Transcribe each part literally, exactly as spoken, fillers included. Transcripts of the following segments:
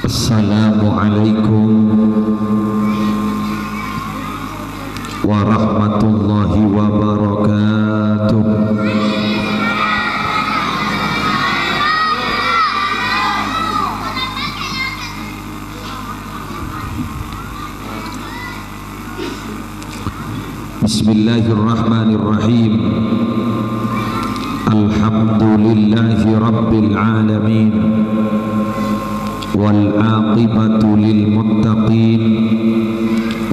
Assalamualaikum warahmatullahi wabarakatuh. Bismillahirrahmanirrahim. Alhamdulillahi rabbil alamin. Wal aqibatu lil muttaqin.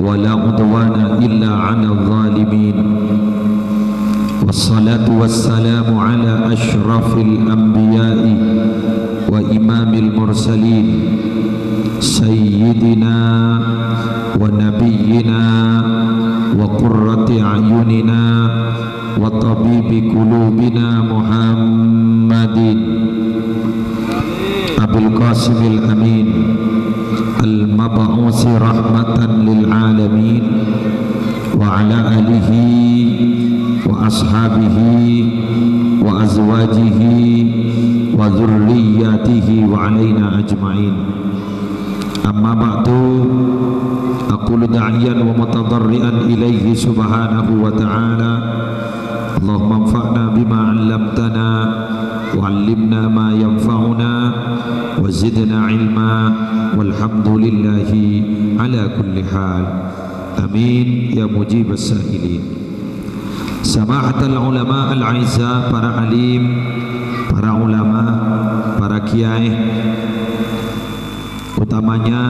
Wa la udwana illa 'alal zalimin. Wassalatu wassalamu ala asyrafil anbiya'i wa imamil mursalin, sayyidina wa nabiyyina wa qurrati a'yunina wa tabibi qulubina Muhammadin Abil Qasimil Amin, al-mab'usi rahmatan lil alamin, wa ala alihi wa ashabihi wa azwajihi wa dzurriyyatihi wa alaina ajma'in. Amma ba'du, aqulu da'iyan wa mutadarri'an ilaihi subhanahu wa ta'ala. Allahumma anfa'na bima 'allamtana, wa 'allimna ma yanfa'una, wa zidna 'ilma, walhamdulillahi ala kulli hal. Amin, ya mujibas sa'ilin. Samahatal ulama al-a'izza, para alim, para ulama, para kiai, utamanya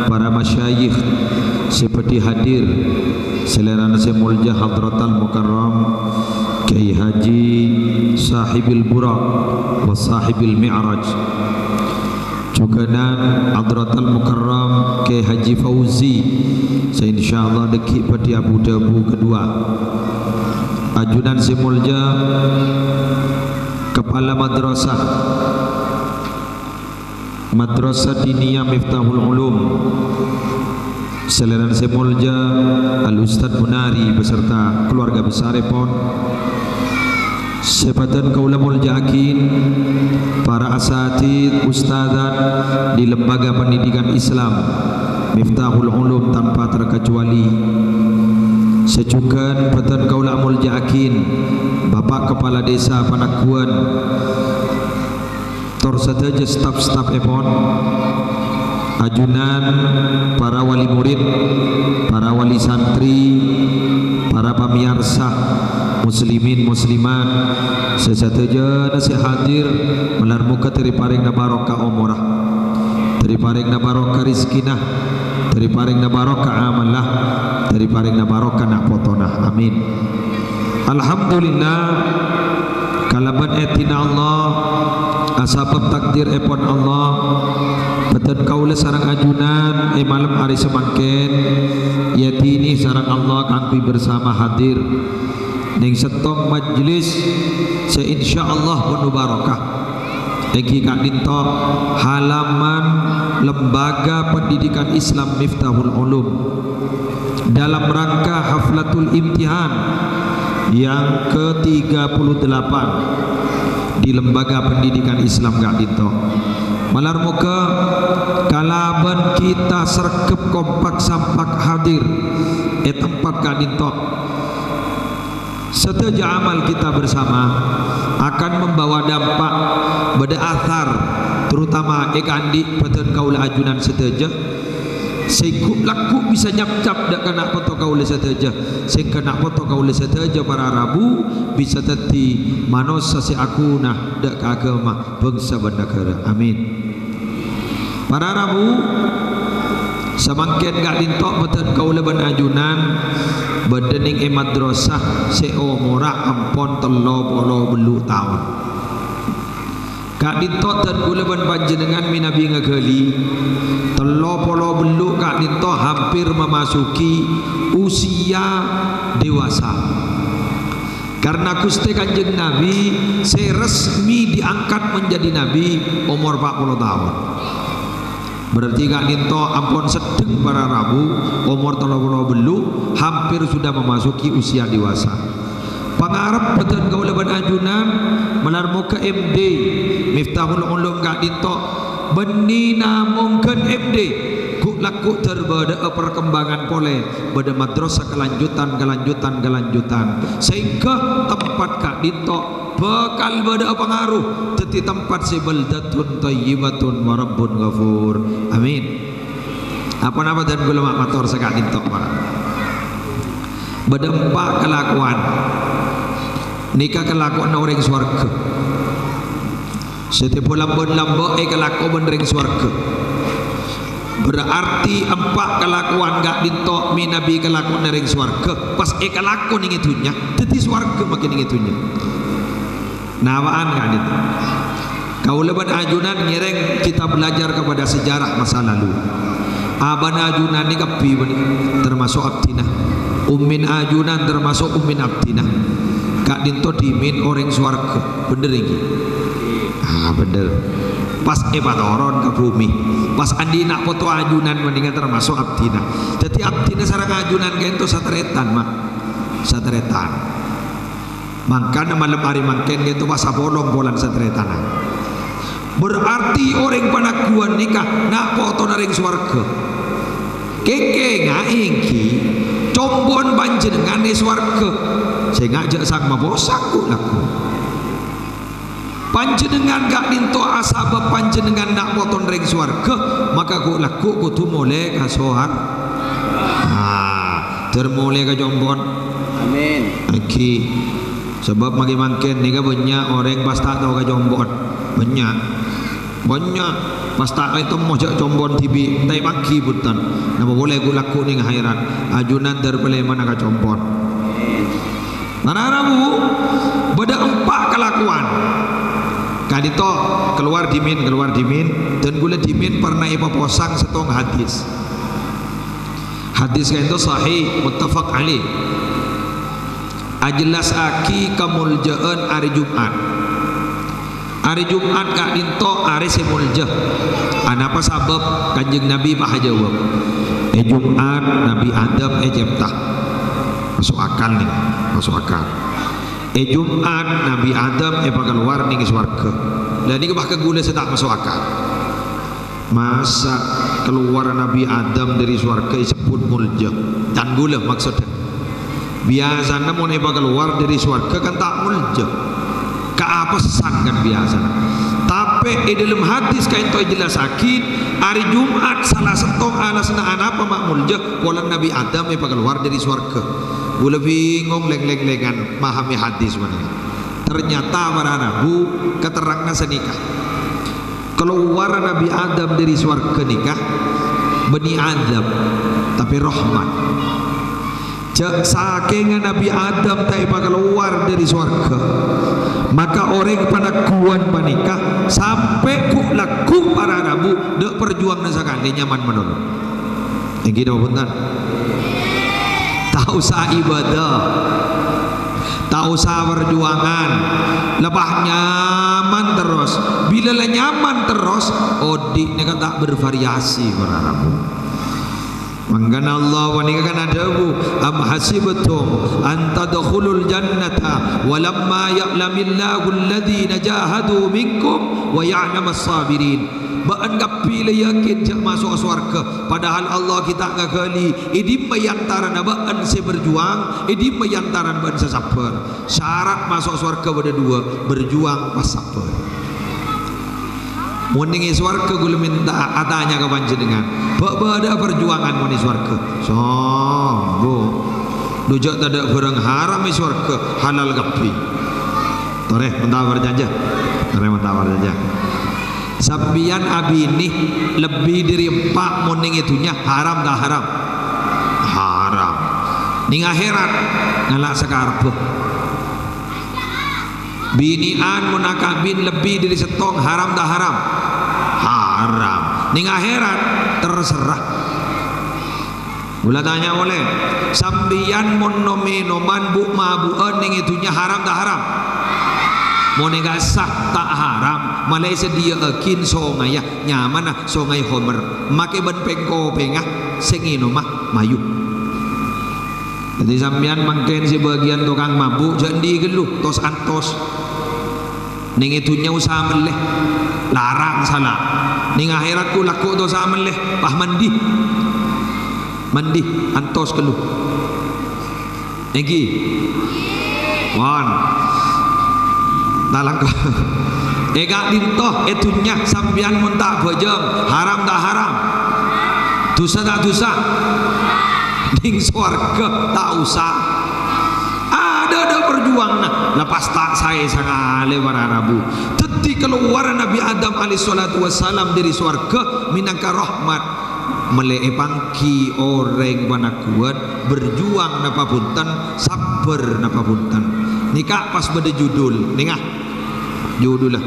para masyayikh sè bhâdhi hadir, salèrana sè molja Hadratal Mukarram Kiai Haji Sahibil Buraq wa Sahibil Mi'raj. Jhughânan Hadratal Mukarram Kiai Haji Fauzi, sè insyaallah dhâggi' bhâdhi abu-dhâbu kaduwâ. Ajunan sè molja Kepala Madrasah, Madrasah Diniyah Miftahul Ulum, salèrana sè molja Al Ustadz Munari beserta keluarga besarèpon, sè bhâdhân kaulâ molja'aghi, para asatidz, ustadzat di Lembaga Pendidikan Islam Miftahul Ulum tanpa terkecuali, sè jhughân bhâdhân kaulâ molja'aghi, Bapak Kepala Desa Panakguan, tor sadhâjâ staf-stafèpon, ajunan para wali murid, para wali santri, para pamèyarsa, muslimin muslimat, sè sadhâjâna sè hadir, malar moghâ èparèngana barokah omorra, èparèngana barokah rejhekkèna, èparèngana barokah amalla, èparèngana barokah na' potona. Amin. Alhamdulillah, kalabân èdina Allah, asabâb takdirèpon Allah, bhâdhân kaulâ sareng ajunan è malem arè samangkèn èèdini sareng Allah kaangghuy bersama hadir neng sèttong majlis sè insyaallah penuh barokah. Èngghi ka'dinto halaman Lembaga Pendidikan Islam Miftahul Ulum dalam rangka Haflatul Imtihan yang ketiga puluh delapan di Lembaga Pendidikan Islam ka'dinto. Malar moghâ kalabân kita sregep kompak sampak hadir è tempat ka'dinto. Sadhâjâ amal kita bersama akan membawa dampak, bâdâ athar, terutama è kaandi' bhâdhân kaulâ ajunan sadhâjâ, sè ghu'-, lagghu' bisa nyapcap dâ' kana' potto kaulâ sadhâjâ, sèngghâ na' potto kaulâ sadhâjâ para rabu bisa dhâddhi manossa sè aghuna dâ' ka aghâma, bhângsa bân naghârâ. Amin. Para rabu, samangkèn ka'dinto bhâdhân kaulâ bân ajunan bâdâ neng è madrasah sè omorra ampon tello polo bellu' taon. Ka'dinto dhân kaulâ bân panjhennengngan mènabi ngaghâli, tello polo bellu' ka'dinto hampir memasuki usia dewasa. Karna Ghustè Kanjeng Nabi sè resmi diangkat menjadi nabi omor empat puluh taon. Berarti ka'dinto ampon seddheng para rabu, omor tello polo bellu', hampir sudah memasuki usia dewasa. Pangarep bhâdhân kaulâ bân ajunan, malar moghâ M D Miftahul Ulum ka'dinto Bânnè namong ghân M D, ghu'-lagghu' dâr bâdâ'â parkembangan polè, bâdâ madrasah kalanjutan, kalanjutan, kalanjutan, saèngghâ tempat ka'dinto bhâkal bâdâ'â pangaro dhâddhi tempat sè baldatun thayyibatun wa rabbun ghafur. Amin. Apa-napa dân kaulâ ma' mator sè ka'dinto, para. Bâdâ empa' kalakowan. Nèka kalakowanna orèng sowarghâ. Sè tèbâ lambân lambâ' èkalako bân rèng sowarghâ. Berarti empa' kalakowan ka'dinto mènabi kalakowanna rèng sowarghâ, pas èkalako nèng è dhunnya, dhâddhi sowarghâ makkè nèng è dhunnya. Nawa'an ka'dinto. Kaulâ bân ajunan ngèrèng kita belajar kepada sejarah masa lalu. Abâ'na ajunan nèka kabbhi bân termasuk abdhina. Ummin ajunan termasuk ummin abdhina. Ka'dinto dhimèn orèng sowarghâ. Bhender ènggi? Ah, bhender. Pas èpatoron ka bhumè. Pas andi' na' poto ajunan panèka termasuk abdhina. Dhâddhi abdhina sareng ajunan ka'dinto satarètan, Ma'. Satarètan. Mangkana malem arè mangkèn ka'dinto pas sapolong polana satarètanna. Berarti orèng panangghuwân nèka na' potona rèng sowarghâ. Kèng-kènga ènggi, compo'na panjhennengngan è sowarghâ. Sènga' jhâ' sang-maposang ghu'-lagghu'. Panjhennengngan ka'dinto asabâb panjhennengngan na' potona rèng sowarghâ, maka ghu'-lagghu' kodhu molè ka sowar-, ah, dâr molè ka compo'na. Amin. Ènggi. Sabâb maghi mangkèn nèka bânnya' orèng pas ta' tao ka compo'na. Bânnya'. Bânnya'. Pas ta' ètemmo jhâ' compo'na dhibi', ta' èpangghi bhunten. Napa polè ghu'-lagghu' nèng akhèrat. Ajunan dâr palèmana ka compo'na. Para rabu, bâdâ empa' kalakowan. Ka'dinto kalowar dhimèn, kalowar dhimèn. Dân kaulâ dhimèn pernah èpaposang sèttong hadis. Hadis ka'dinto sahih, muttafaq alaih. Ajellasaghi kamoljâ'ân arè Jum'at. Arè Jum'at ka'dinto arè sè molja. Anapa sabâb? Kanjeng Nabi pas ajâwâb, "È Jum'at Nabi Adam ècèpta." Maso' akal nèng, maso' akal. "È Jum'at Nabi Adam èpakalowar nèng sowarghâ." Lah nèka pas ka kaulâ sè ta' maso' akal. Masa' kalowarra Nabi Adam dâri sowarghâ èsebbhut molja? Can kaulâ maksodda. Biyasana mon èpakalowar dâri sowarghâ kan ta' molja. Kaapèsan kan biyasana. Tapè è dâlem hadis ka'dinto èjellasaghi, arè Jum'at sala sèttong alasanna anapa ma' molja, polana Nabi Adam èpakalowar dâri sowarghâ. Kaulâ bingong lèng-lèngan mahamè hadis panèka. Ternyata para rabu katerrangnga sanèka. Kalowarra Nabi Adam dâri sowarghâ nèka bânnè adzab, tapè rahmat. Jhâ' sakènga Nabi Adam ta' èpakalowar dâri sowarghâ, maka orèng panangghuwân panèka sampè' ghu'-lagghu' para rabu, ta' parjuwângnga sakalè nyaman malolo. Ènggi napa bhunten? Ta' osa ibadah. Ta' osa parjuwângan. Lepas nyaman terros. Bilâ la nyaman terros, odi' nèka ta' bervariasi, para rabu. Mangkana Allah panèka kan adhâbu, "Am hasibtum an tadkhulul jannata wa lamma ya'lamillahu alladhina jahadu minkum wa ya'lamas sabirin." Bâ'ân kabbhi la yakin jhâ' maso'a sowarghâ, padahal Allah ghi' ta' ngaghâli è dimma è antarana bâ'ân sè berjuang, è dimma è antarana bâ'ân sè sabbhâr. Syarat maso' sowarghâ bâdâ duwâ', berjuang pas sabbhâr. Mon nèng è sowarghâ kaulâ mènta atanya ka panjhennengngan, bâ' bâdâ'â perjuangan mon è sowarghâ? Sombong. Dhu jhâ' tadâ' bhârâng haram è sowarghâ, halal kabbhi. Torè, mènta parcajâ. Torè, mènta parcajâ. Sampèyan abinè lebbi dâri empa' mon nèng è dhunnya, haram ta' haram? Haram. Nèng akhèrat, ngala' sakarebbhâ. Binè'an mon akabin lebbi dâri sèttong, haram ta' haram? Haram. Nèng akhèrat, terserah. Kaulâ tanya polè, sampèyan mon nom-mènoman bu'-mabu'ân nèng è dhunnya haram ta' haram? Mon è ka'issa' ta' haram, mala èsadhiyâ'aghin songayya, nyamana songay Khomer, makè bân pèng-kopèngnga sè ngènoma mayu. Dhâddhi sampèyan mangkèn sè bâgiyân tokang mabu', jhâ' andi' ghâllu, tos-antos. Neng è dhunnya usaha mellè, larang sala. Neng akhèrat ghu lagghu' ta' usaha mellè, pas mandi. Mandi, antos ghâllu. Èngghi. Mon. Talangko. È ka'dinto, è dhunnya, sampèyan mon ta' bhâjâng, haram ta' haram? Dhusa ta' dhusa? Neng sowarghâ ta' osa. Adâ'-adâ' perjuanganna, la pas ta' saè sangalè para rabu. Dhâddhi kalowar Nabi Adam alaihissalatu wassalam dâri sowarghâ mènangka rahmat. Mellè èpangghi orèng panangguwân, berjuang napa bhunten, sabbhâr napa bhunten. Nèka pas bâdâ judul, nènga. Judulla.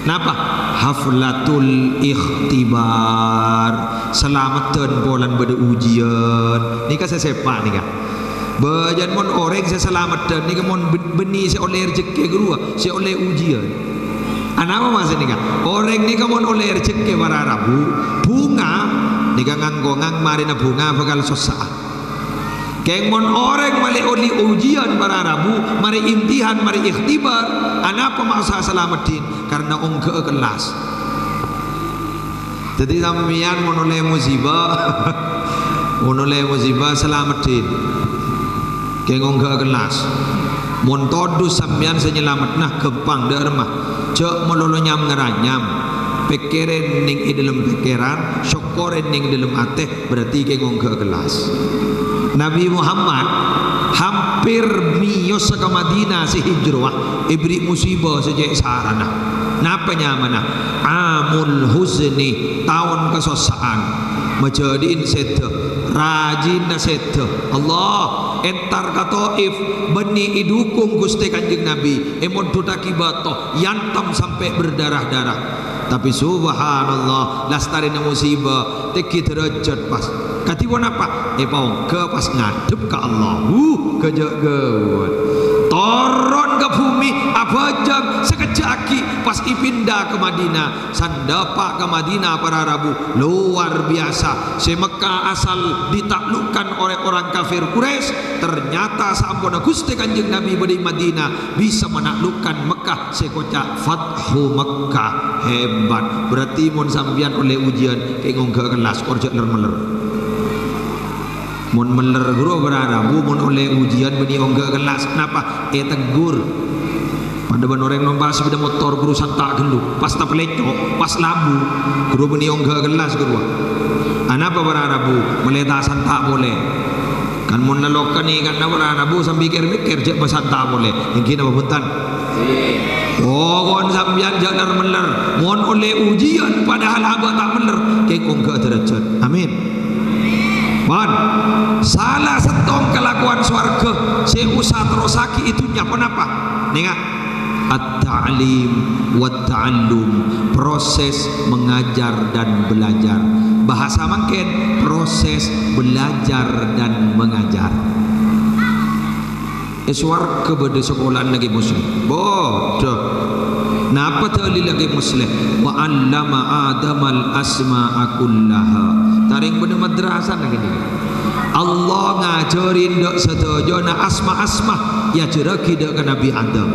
Napa? Haflatul ikhtibar. Salameddhân polana bâdâ ujiân. Nèka sè sèpa' nèka. Bâjâna mon orèng sè salameddhân nèka mon bân-, bânnè sè ollè rejhekkè ghâruwa, sè ollè ujiân. Anapa maksod nèka? Orèng nèka mon ollè rejhekkè para rabu, bhunga nèka ngangkongang marèna bhunga bhâkal sossa. Kèng mon orèng malè ollè ujiân para rabu, marè imtihan, marè ikhtibar, anapa maksod salameddhin? Karna ongghâ'â kellas. Dhâddhi sampèyan mon ollè musiba, mon ollè musiba salameddhin. Kèng ongghâ'â kellas. Mon todus sampèyan sè nyalameddhâ, ghâmpang dâ' remma. Jhâ' malolo nyam-ngaranyam. Pèkkèrè neng è dâlem pèkkèran, sokkorè neng è dâlem atè, berarti kèng ongghâ'â kellas. Nabi Muhammad hampir mèyossa ka Madinah sè hijrah, èberri' musiba sè cè' sarana. Napa nyamana? Amul huzni, taon kasossa'an. Majâdi'in sèdhâ, rajina sèdhâ. Allah, entar ka Taif, bânnè èdukung Ghustè Kanjeng Nabi, èmondhuttaghi bâto, èantem sampè' berdarah-darah. Tapè subhanallah, lastarèna musiba, tèngghi dârâjhât pas. Kadhi ponapa? Èpaongghâ pas ngadhep ka Allah. Huh, ghâjâ' ghâbây. Toron ka bhumè, abhâjâng, sakejjhâ' aghi', pas èpinda ka Madinah. Sandhâpa' ka Madinah para rabu, luar biasa. Sè Mekkah asal ditaklukkan oleh orang kafir Quraisy, ternyata saamponna Ghustè Kanjeng Nabi bâdâ è Madinah, bisa menaklukkan Mekkah sè èkoca' Fathu Mekkah. Hebat. Berarti mon sampèyan ollè ujiân, kèng ongghâ'â kellas, kor jhâ' ler-meller. Mon meller ghuru para rabu, mon ollè ujiân bânnè ongghâ'â kellas. Napa? Ètegghur. Padâ bân orèng nompa' sepeda motor ghuru santa' ghâllu, pas tapalèco', pas labu. Ghuru bânnè ongghâ'â kellas ghuru. Anapa para rabu? Mellè ta' santa' polè. Kan mon lalokka nèkanna para rabu sambi kèr-mèkkèr jhâ' masanta' polè. Èngghi napa bhunten? Pokon sampèyan jhâ' ler-meller. Mon ollè ujiân padahal abâ' ta' meller, kèng ongghâ'â dârâjhât. Amin. Mon, sala sèttong kalakowan sowarghâ sè osa terrossaghi è dhunnya ponapa? Nènga, at-ta'lim wa ta'allum, proses mengajar dan belajar. Bahasa mangkèn, proses belajar dan mengajar. È sowarghâ bâdâ sakola'anna Kè Muslim? Bâdâ. Napa dalilla Kè Muslim? "Wa 'allama Adamal asma'a kullaha." Tarèng bâdâ madrasana ghâni. Allah ngajhâri dâ' sadhâjâna asma-asma èajhârraghi dâ' ka Nabbhi Adam.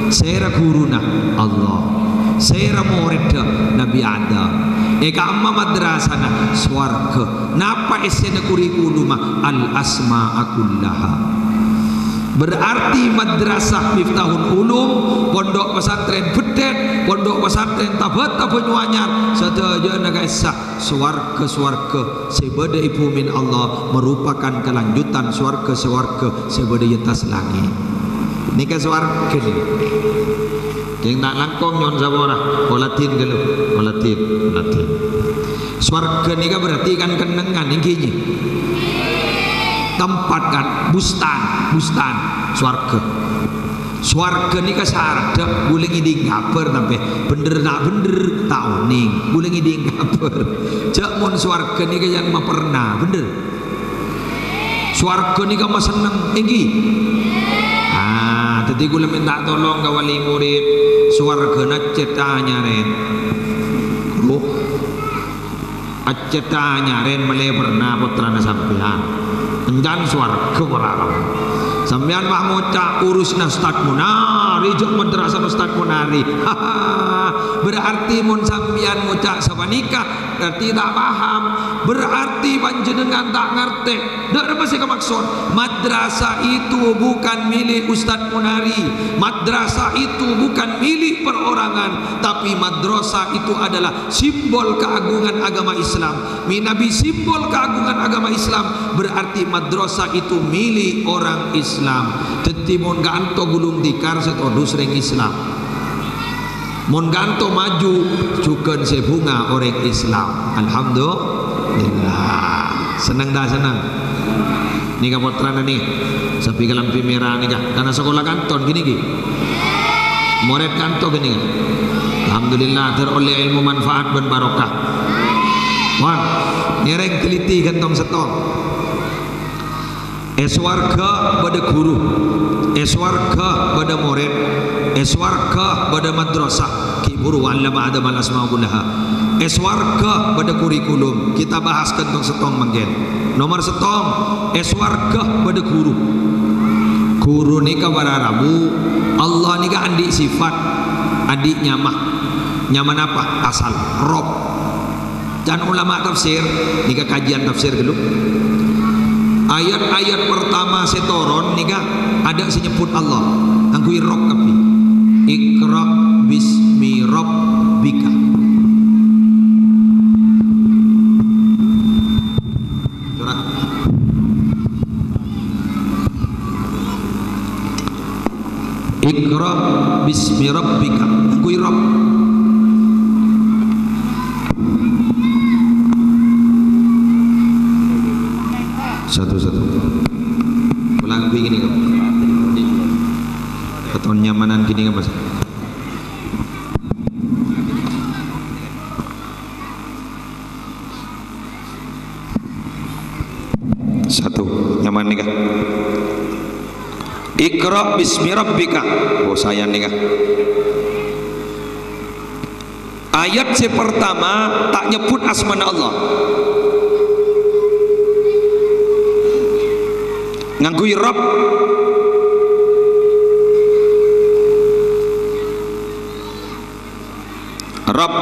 Sèra ghuruna? Allah. Sèra morèdda? Nabbhi Adam. È ka'emma madrasana? Sowarghâ. Napa èssèna kurikulumma? Al-asma'a kullaha. Berarti Madrasah Miftahul Ulum, Pondok Pesantren Beddhet, Pondok Pesantren Tabata Banyuanyar, sadhâjâna ka'issa sowarghâ-sowarghâ sè bâdâ è bhumèna Allah merupakan kelanjutan sowarghâ-sowarghâ sè bâdâ è attas langngè'. Nèka sowarghâ nèka. Kèng ta' langkong nyo'on sapora. Oladhin ghâllu. Oladhin, oladhin. Sowarghâ nèka berarti kan kennengngan, èngghi, ngghi? Tempat kan, bustan, bustan, sowarghâ. Sowarghâ nèka saradda bulâ ngèdhing kabhâr, tapè bhendher ta' bhendher, ta' onèng. Bulâ ngèdhing kabhâr. Jhâ' mon sowarghâ nèka yang maperna, bhendher. Sowarghâ nèka masenneng, èngghi? Ah, dhâddhi kaulâ mènta tolong ka wali murid, sowarghâna cèta anyarèn. Loh, acèta anyarèn mellè perna pottrana sampèyan. Èncan sowarghâ para rabu. Sampèyan pas ngoca' urusna Ustad Munar. Rèjhâ madrasah Ustad Monari. Berarti mon sampèyan ngoca' sapanèka, berarti ta' paham. Berarti panjhennengngan ta' ngartè. Dâ' remma sè kamaksod? Madrasah itu bukan milik Ustad Monari. Madrasah itu bukan milik perorangan, tapi madrasah itu adalah simbol keagungan agama Islam. Mènabi simbol keagungan agama Islam, berarti madrasah itu milik orang Islam. Dhâddhi mon ka'anto ghulung tikar sè todus rèng Islam. Mon ka'anto maju, jhughân sè bhunga orèng Islam. Alhamdulillah. Senneng ta' senneng? Nèka pottrana nè, sabbhi kalambhi mèra nèka. Kana sakola ka'anto ghi nèka. Morèd ka'anto ghi nèka. Alhamdulillah, ter ollè èlmo manfaat bân barokah. Mon, ngèrèng teliti ghântong sèttong. È sowarghâ bâdâ ghuru, è sowarghâ bâdâ morèd, è sowarghâ bâdâ madrasah, ghi' bhuru 'allama Adamal asma kullaha. È sowarghâ bâdâ kurikulum, kita bahas ghântong sèttong mangkèn. Nomer sèttong, è sowarghâ bâdâ ghuru. Ghuru nèka para rabu, Allah nèka andi' sifat, andi' nyama. Nyama napa? Asal, Rabb. Can ulama tafsir, nèka kajian tafsir ghâllu. Ayat-ayat pertama sè toron nèka adâ' sè nyebbhut Allah, ngangghuy Rabb kabbhi. Iqra bismi rabbika. Surah. Iqra bismi rabbika. Ngangghuy Rabb. Satu, satu. Ulang ghi nèka. Katon nyamanan ghi nèka, Mas. Satu, nyaman nèka. Iqra bismi rabbika. Oh, sayan nèka. Ayat sè pertama ta' nyebbhut asmana Allah. Ngangghuy Rabb. Rabb,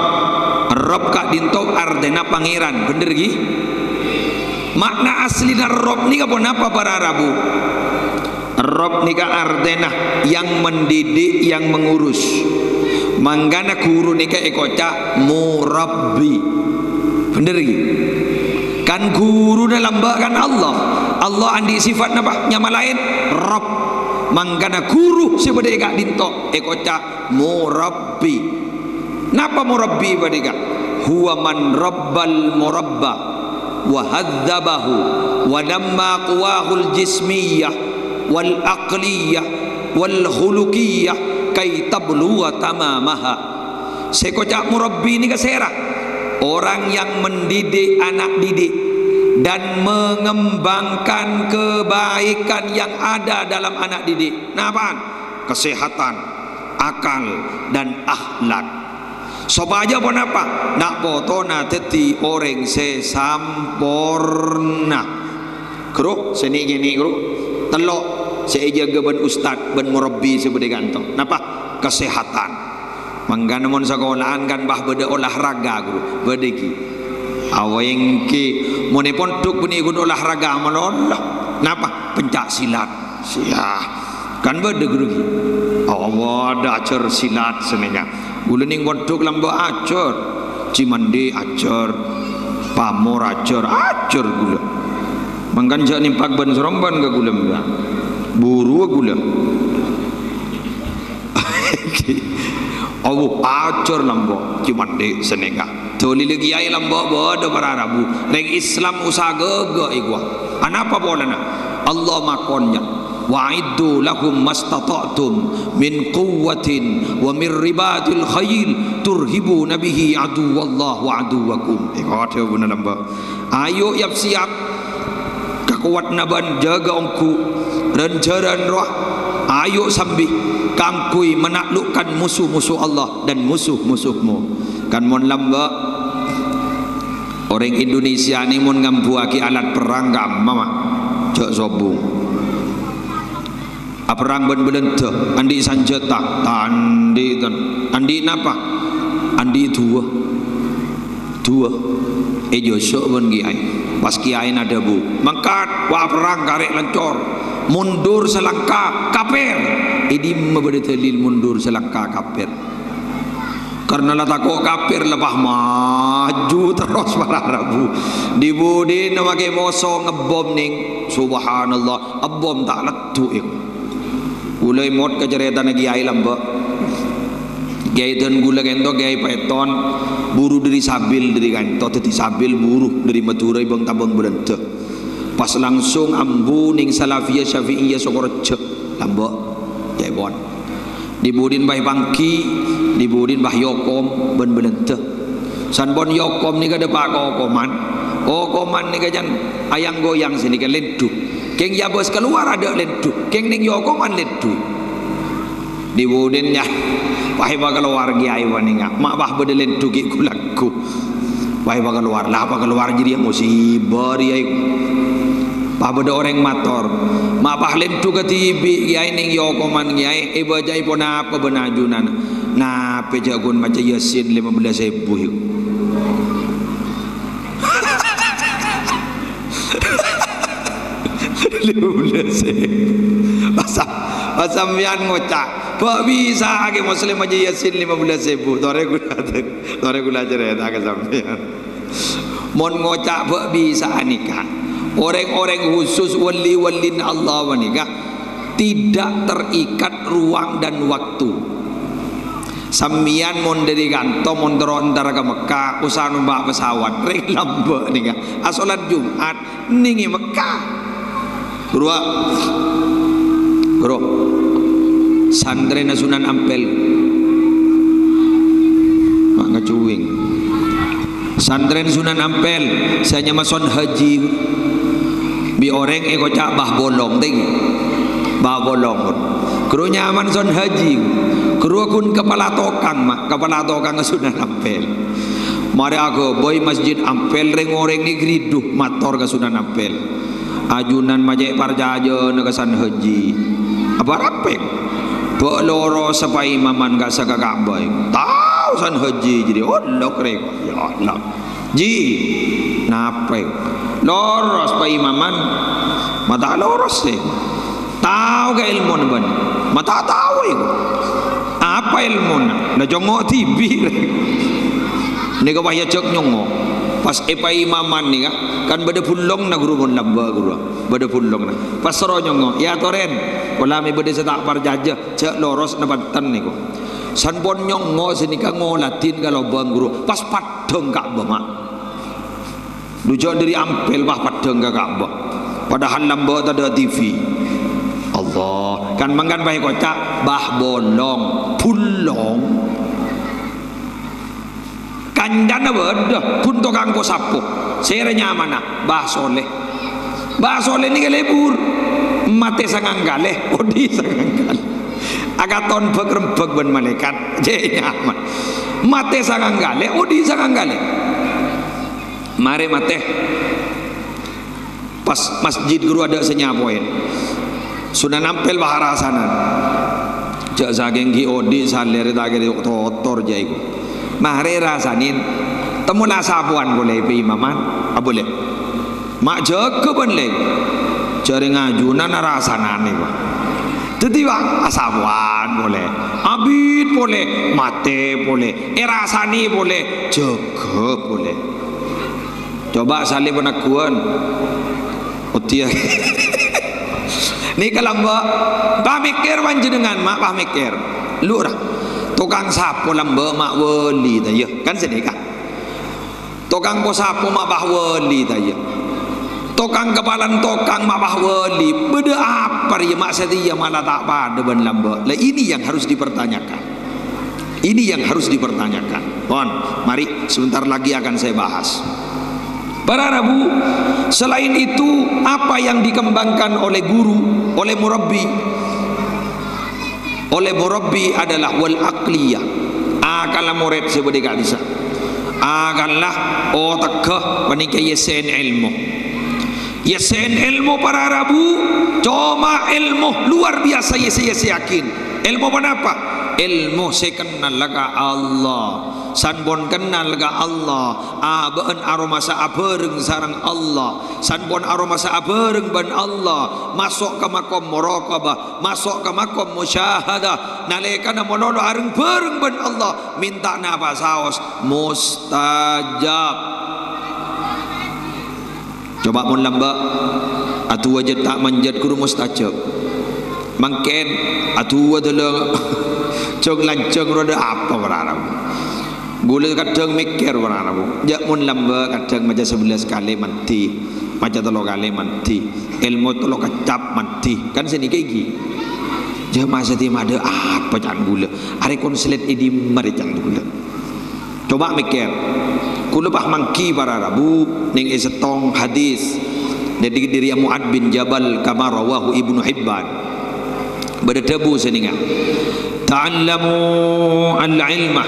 Rabb ka'dinto artèna pangèran, bhender ghi? Ma'na aslina Rabb nèka ponapa para rabu? Rabb nèka artèna yang mendidik, yang mengurus. Mangkana ghuru nèka èkoca' murabbi. Bhender ghi? Kan ghuruna lambâ' kan Allah. Allah andi' sifat napa? Nyama laèn, Rabb. Mangkana ghuru sè bâdâ è ka'dinto èkoca' murabbi. Napa murabbi panèka? Huwa man rabbal murabba wa hadzabahu wa namma quwahul jismiyyah wal aqliyyah wal khuluqiyyah kai tablugha tamamaha. Sè èkoca' murabbi nèka sèra? Orang yang mendidik anak didik dan mengembangkan kebaikan yang ada dalam anak didik. Napa'an? Kesehatan, akal, dan akhlak. Sopajâ ponapa? Na' potona dhâddhi orèng sè samporna. Ghuru, sè nè'-kènè', ghuru. Tello' sè èjâgâ bân ustad, bân murabbi sè bâdâ è ka'dinto. Napa? Kesehatan. Mangkana mon sakola'an kan pas bâdâ olahraga, ghuru. Bâdâ ghi. Awèngkè, mon è pondhuk bânnè ghun olahraga malolo. Napa? Pencak silat. Siah. Kan bâdâ ghuru ghi. Awa, bâdâ ajhâr silat sanèka. Ghulâ nèng pondhuk lambâ' ajhâr. Cimandè ajhâr. Pamor ajhâr. Ajhâr ghulâ. Mangkana jhâ' nèmpak bân-sorombân ka ghulâ, mbak. Buru ghulâ. Awa, ajhâr lambâ'. Cimandè sanèka. Dhâlilla kiyaè lambâ' bâdâ para rabu. Rèng Islam usaha ghâghâ èkowa. Anapa polana? Allah makonnya, "Wa a'iddu lahum mastata'tum min quwwatin wa min ribatil khail turhibuna bihi aduwwallah wa aduwwakum." Èkowa dhâbuna lambâ'. Ayo yap-siyap kakowadhânna bân jâgâ ongghu, rân-jhârân rowa, ayo sambi kaangghuy menaklukkan musu-musu Allah dan musu-musumu. Kan mon lambâ', orèng Indonesia nè mon ngambuwâghi alat perrang kamma, ma'? Jhâ' sobung. Aperrang bân Bâlândhâ, andi' sanjhâta? Ta' andi', ton. Andi' napa? Andi' duwâ. Duwâ. Èjhâjhâ' bân kèyaè. Pas kèyaèna adhâbu, "Mangkat, wa' aperrang karè' lancor. Mundur salangka, kapèr." È dimma bâdâ dalil mundur salangka, kapèr? Karna la tako' kapèr, la pas maju terros para rabu. Di-budina makè moso ngebom nèng, subhanallah, ebom ta' leddhu', ya. Kaulâ èmot ka carètana kèyaè lambâ'. Kèyaè dân kaulâ ka'dinto, Kèyaè Paèton, buru dâri Sabil, dâri ka'dinto, dâddhi Sabil buru dâri Madhurâ, bâng-tabâng Bâlândhâ. Pas langsung ambu nèng Salafiyah Syafi'iyah Sokorajjhâ, lambâ'. Kèyaè pon. Di-budina pas èpangghi, di-budina pas èokom bân Bâlândhâ. Sanpon èokom nèka dâpa' ka okoman. Okoman nèka jhân ayang-goyang sanèka lèndhu. Kèng yâ bâs kalowar adâ' lèndhu. Kèng nèng èokoman lèndhu. Di-budina nyah, pas èpakalowar kèyaè panèka. Ma' pas bâdâ lèndhu ghi' ghu-lagghu. Pas èpakalowar, la pakalowar jârèya musibâ rèya iku. Pas bâdâ orèng mator, "Ma' pas lèndhu kadhibi', Kèyaè, nèng èokoman, Kèyaè, èbâca'è ponapa bân ajunan?" "Napè jhâ' ghun maca Yasin lèma bellâs èbu iku?" Lèma bellâs èbu. Pas sa-, pas sampèyan ngoca', "Bâ' bisa aghi Muslim maca Yasin lèma bellâs èbu." Torè kaulâ, torè kaulâ carèta ka sampèyan. Mon ngoca' bâ' bisa nèka, orèng-orèng khusus, wali-walina Allah panèka tidak terikat ruang dan waktu. Sampèyan mon dâri kanto, mon terro entara ka Mekkah, usaha nompa' pesawat, rèng lambâ' nèka. Asolat Jum'at, nèng è Mekkah. Ghuru, a. Ghuru. Santrèna Sunan Ampel. Ma' ngacuwing. Santrèna Sunan Ampel, sè nyama Son Haji. Bi' orèng èkoca' Bah Bolong, tèng. Bah Bolong. Ghuru nyamana Son Haji. Ghuru ghun kapala tokang, ma'. Kapala tokangnga Sunan Ampel. Marè aghâbây Masjid Ampel, rèng-orèng nèka ghâridhu mator ka Sunan Ampel. Ajunan ma' cè' parcajâna ka San Haji. Apa rapè? Bâ' lorossa paimaman ka sè ka Ka'bah. Tao San Haji jârèya, olok rèng. Ya Allah. Ji, napè? Loros paimaman. Ma' ta' loros, è. Tao ka èlmona bâ'na? Ma' ta' tao, è. Apa èlmona? La congngo' dhibi', rèng. Nèka pas èajhâk nyongngo'. Pas èpaimaman nèka, kan bâdâ bulongna, ghuru, mon lambâ', ghuru. Bâdâ bulongna. Pas soro nyongngo', "Ya, torèn. Pola mè' bâdâ sè ta' parcajâ, jhâ' loros napa enten nèko." Sanpon nyongngo' sanèka ngoladhin ka lobâng, ghuru. Pas paddhâng Ka'bah, ma'. Dhu jhâ' dâri Ampel, pas paddhâng ka Ka'bah. Padahal lambâ' tadâ' T V. Allah. Kan mangkana pas èkoca', Bah Bolong. Bulong. Kancana bâdâ, ghun tokang po-sapo. Sèra nyamana, Bah Soleh. Bah Soleh nèka lebur. Matè sangang kalè, odi' sangang kalè. Akaton bâk-rembâk bân malaèkat. Jhâ' nyaman. Matè sangang kalè, odi' sangang kalè. Marè matè. Pas masjid ghuru adâ' sè nyapoè. Sunan Ampel pas arasanan. Jhâ' sakèng ghi' odi' salèrè ta' kèra totor jhâ' iku. Marè rasanè, temmo la asapowan polè paimaman. Abâlâ. Ma' jâgâ bân lè. Jhâ' rèng ajunan arasanan iku. Dâddhi, wa', asapowan polè. Abit polè, matè polè, èrasanè polè, jâgâ polè. Coba salè panangghuwân. Odi' ya. Nèka lambâ'. Pas mèkkèr panjhennengngan, ma', pas mèkkèr. Lu ra. Tokang sapo lambâ' ma' wali, ta' iyâ? Kan sanèka. Tokang po-sapo ma' pas wali, ta' iyâ? Tokang kapalan tokang ma' pas wali. Bâdâ apa rèya ma' satèya mala ta' padâ bân lambâ'? Lah, ini yang harus dipertanyakan. Ini yang harus dipertanyakan. Pon, mari, sebentar lagi akan saya bahas. Para rabu, selain itu, apa yang dikembangkan oleh guru, oleh murabbi? Oleh murabbi adalah wal aqliyah. Akalla morèd sè bâdâ è ka'dissa'. Akalla otegghâ panèka èyessè'è èlmo. Yèssèn èlmo para rabu, coma èlmo luar biasa yèssè-yèssèyaghin. Èlmo ponapa? Èlmo sè kennal ka Allah. San pon kennal ka Allah, abâ'na aromasa abhâreng sareng Allah. San pon aromasa abhâreng bân Allah, maso' ka makom muraqabah, maso' ka makom musyahadah. Nalèkana malolo areng-bhâreng bân Allah, mènta napa saos mustajab. Coba mon lambâ', adu'a jhât ta' manjhât ghuru mustajab. Mangkèn adu'a dâlâ jhâng-lanjhâng rowa dâ' apa para rabu. Ghulâ kadhâng mèkkèr para rabu. Jhâ' mon lambâ' kadhâng maca sabellâs kalè mandhi, maca tello kalè mandhi, èlmo tello keccap mandhi. Kan sè nèka ènggi. Jhâ' masa dhimma dâ' apa can ghulâ. Arè konslet è dhimma rè can ghulâ. Coba mèkkèr. Ghulâ pas mangghi para rabu nèng è sèttong hadis dâri, dâri Mu'ad bin Jabal kama rawahu Ibnu Hibban. Bâdâ dhâbu sè nènga, "Ta'allamu al-ilma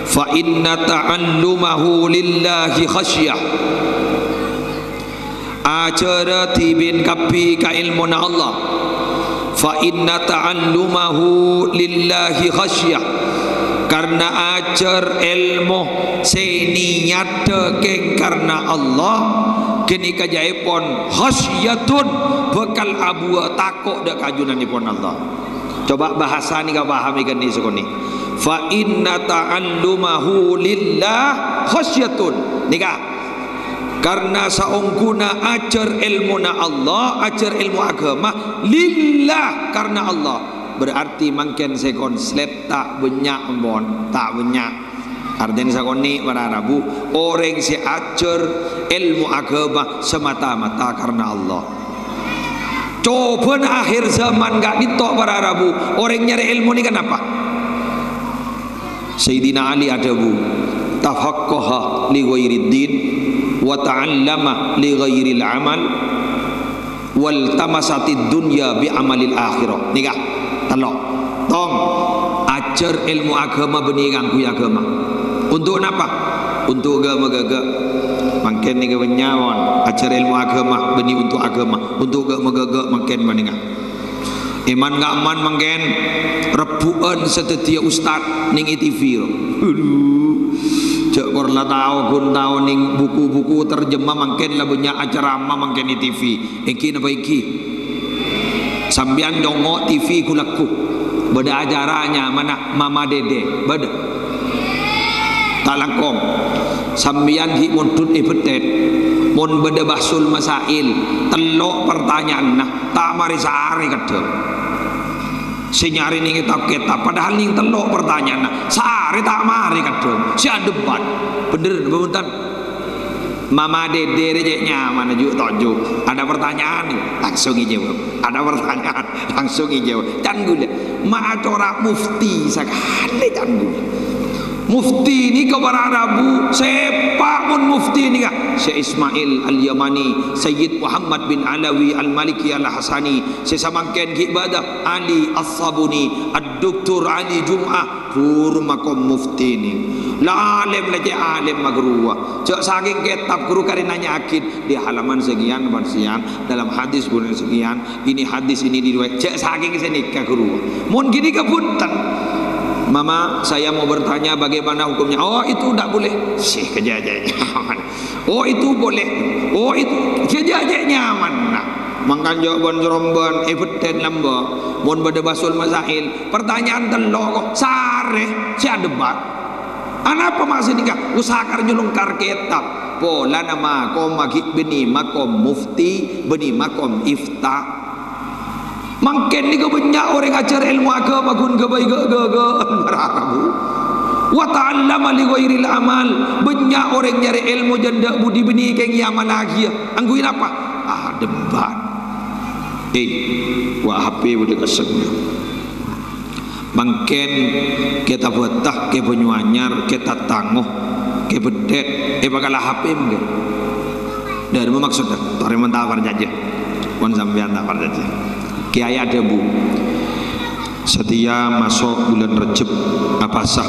fa inna ta'allumahu lillahi khasyah." Ajhârâ dhibi' kabbhi ka èlmona Allah. "Fa inna ta'allumahu lillahi khasyah." Karna ajhâr èlmo sè niyaddhâ kèng karna Allah, ghânèka jhâèpon khasyatun, bhâkal abuwâ tako' dâ' ka ajunanèpon Allah. Coba bhâsana nèka pahami ghânèka sakonè'. "Fa inna ta'allumahu lillah khasyatun." Nèka, karna saongghuna ajhâr èlmona Allah, ajhâr èlmo aghâma lillah, karna Allah. Berarti mangkèn sè konslet ta' bânnya', ampon, ta' bânnya'. Artèna sakonè' para rabu, orèng sè ajhâr èlmo aghâma semata-mata karna Allah. Cobâna akhir zaman ka'dinto para rabu, orèng nyarè èlmo nèka napa? Sayyidina Ali adhâbu, "Tafaqqaha li ghairid din, wa ta'allama li ghairil amal, waltamasatid dunya bi amalil akhirah." Nèka, tello'. Tong, ajhâr èlmo aghâma bânnè ngangghuy aghâma. Untuk napa? Untuk ghâ-, maghâghâ. Mangkèn nèka bânnya' mon ajhâr èlmo aghâma bânnè untuk aghâma. Untuk ghâ-, maghâghâ mangkèn bânnè nga. È man-nga'man mangkèn rebbhu'ân sè dhâddhiyâ ustad nèng è T V, ro. Adu, jhâ' kor la tao, ghun tao nèng buku-buku terjemah mangkèn la bânnya' acaramah mangkèn è T V. Ènggi napa ènggi? Sampèyan nyongngo' T V ghu-lagghu. Bâdâ acara nyamana Mama Dede. Bâdâ. Ta' langkong. Sampèyan ghi' mondhut è bâttèt. Mon bâdâ bahsul masail, tello' pertanyaanna, ta' marè sarè kadhâng. Sè nyarè nèng kètab-kètab, padahal nèng tello' pertanyaanna, sarè ta' marè kadhâng. Sè adebat. Bhender, bhunten? Mama Dede rè cè' nyamana ju' toju'. Ada pertanyaan, langsung èjâwâb. Ada pertanyaan, langsung èjâwâb. Can ghulâ, ma' acora mufti sakalè can ghulâ. Mufti nèka para rabu, sèpa' mon mufti nèka? Syekh Ismail Al-Yamani, Sayyid Muhammad bin Alawi Al-Maliki Al-Hasani, sè samangkèn ghi' bâdâ Ali As-Sabuni, Ad-Doktor Ali Jum'ah, ghuru makom mufti nèka. La alèm la cè' alèm ma' ghâruwa. Jhâ' sakèng kètab ghuru karè nanya'aghi, di halaman sekian bân sekian, dalam hadis bulan sekian, ini hadis ini diriwayat. Jhâ' sakèng sè nèka ghâruwa. Mon ghânèka bhunten. "Mama, saya mau bertanya bagaimana hukumnya." "Oh, itu ndak boleh." Sè kajâjâ. "Oh, itu boleh." "Oh, itu kajâjâ nyaman." Nah, mangkana jhâ' bân-srombân, è bâttèt lambâ'. Mon bâdâ bahsul masail, pertanyaan tello' kok sarè, sè adebat. Anapa maksud nèka? Usaha kar nyolongkar kètab. Polana makom aghi' bânnè makom mufti, bânnè makom ifta. Mangkèn nèka bânnya' orèng ajhâr èlmo aghâma ghun ghâbây ghâ-, ghâ-, ghâ-, para rabu. "Wa ta'allama li ghairil amal." Bânnya' orèng nyarè èlmo jhâ' ndak budi bânnè kèng èamalaghiyâ. Angghuy napa? Adebat. Eh, wa' H P bâdâ kèsèng. Mangkèn kètab Batak, kè Banyuanyar, kè Tatango, kè Bâttèt, èpakala H P mangkèn. Dâ' remma maksodda, torè mon ta' parcajâ. Mon sampèyan ta' parcajâ. Kèyaè adhâbu, satèya maso' bulân Rejjeb apasa.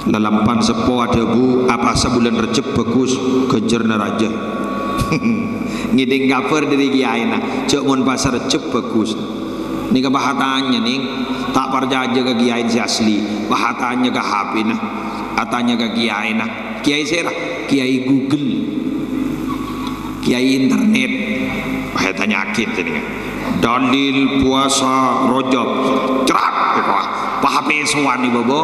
Lalampan seppo adhâbu, apasa bulân Rejjeb bhâghus, ghânjhârânna rajâ. Ngèdhing kabhâr dhâri kèyaèna, jâ' mon pasa Rejjhep bhâghus. Nèka pas atanya, nèng, ta' parcajâ ka kèyaè sè asli, pas atanya ka H P-na, atanya ka kèyaèna. Kèyaè sèra? Kèyaè Google. Kèyaè internet. Wah, ètanya'aghi sènèka. Dalil puasa Rajab. Crak, pas H P sowan, Ibu.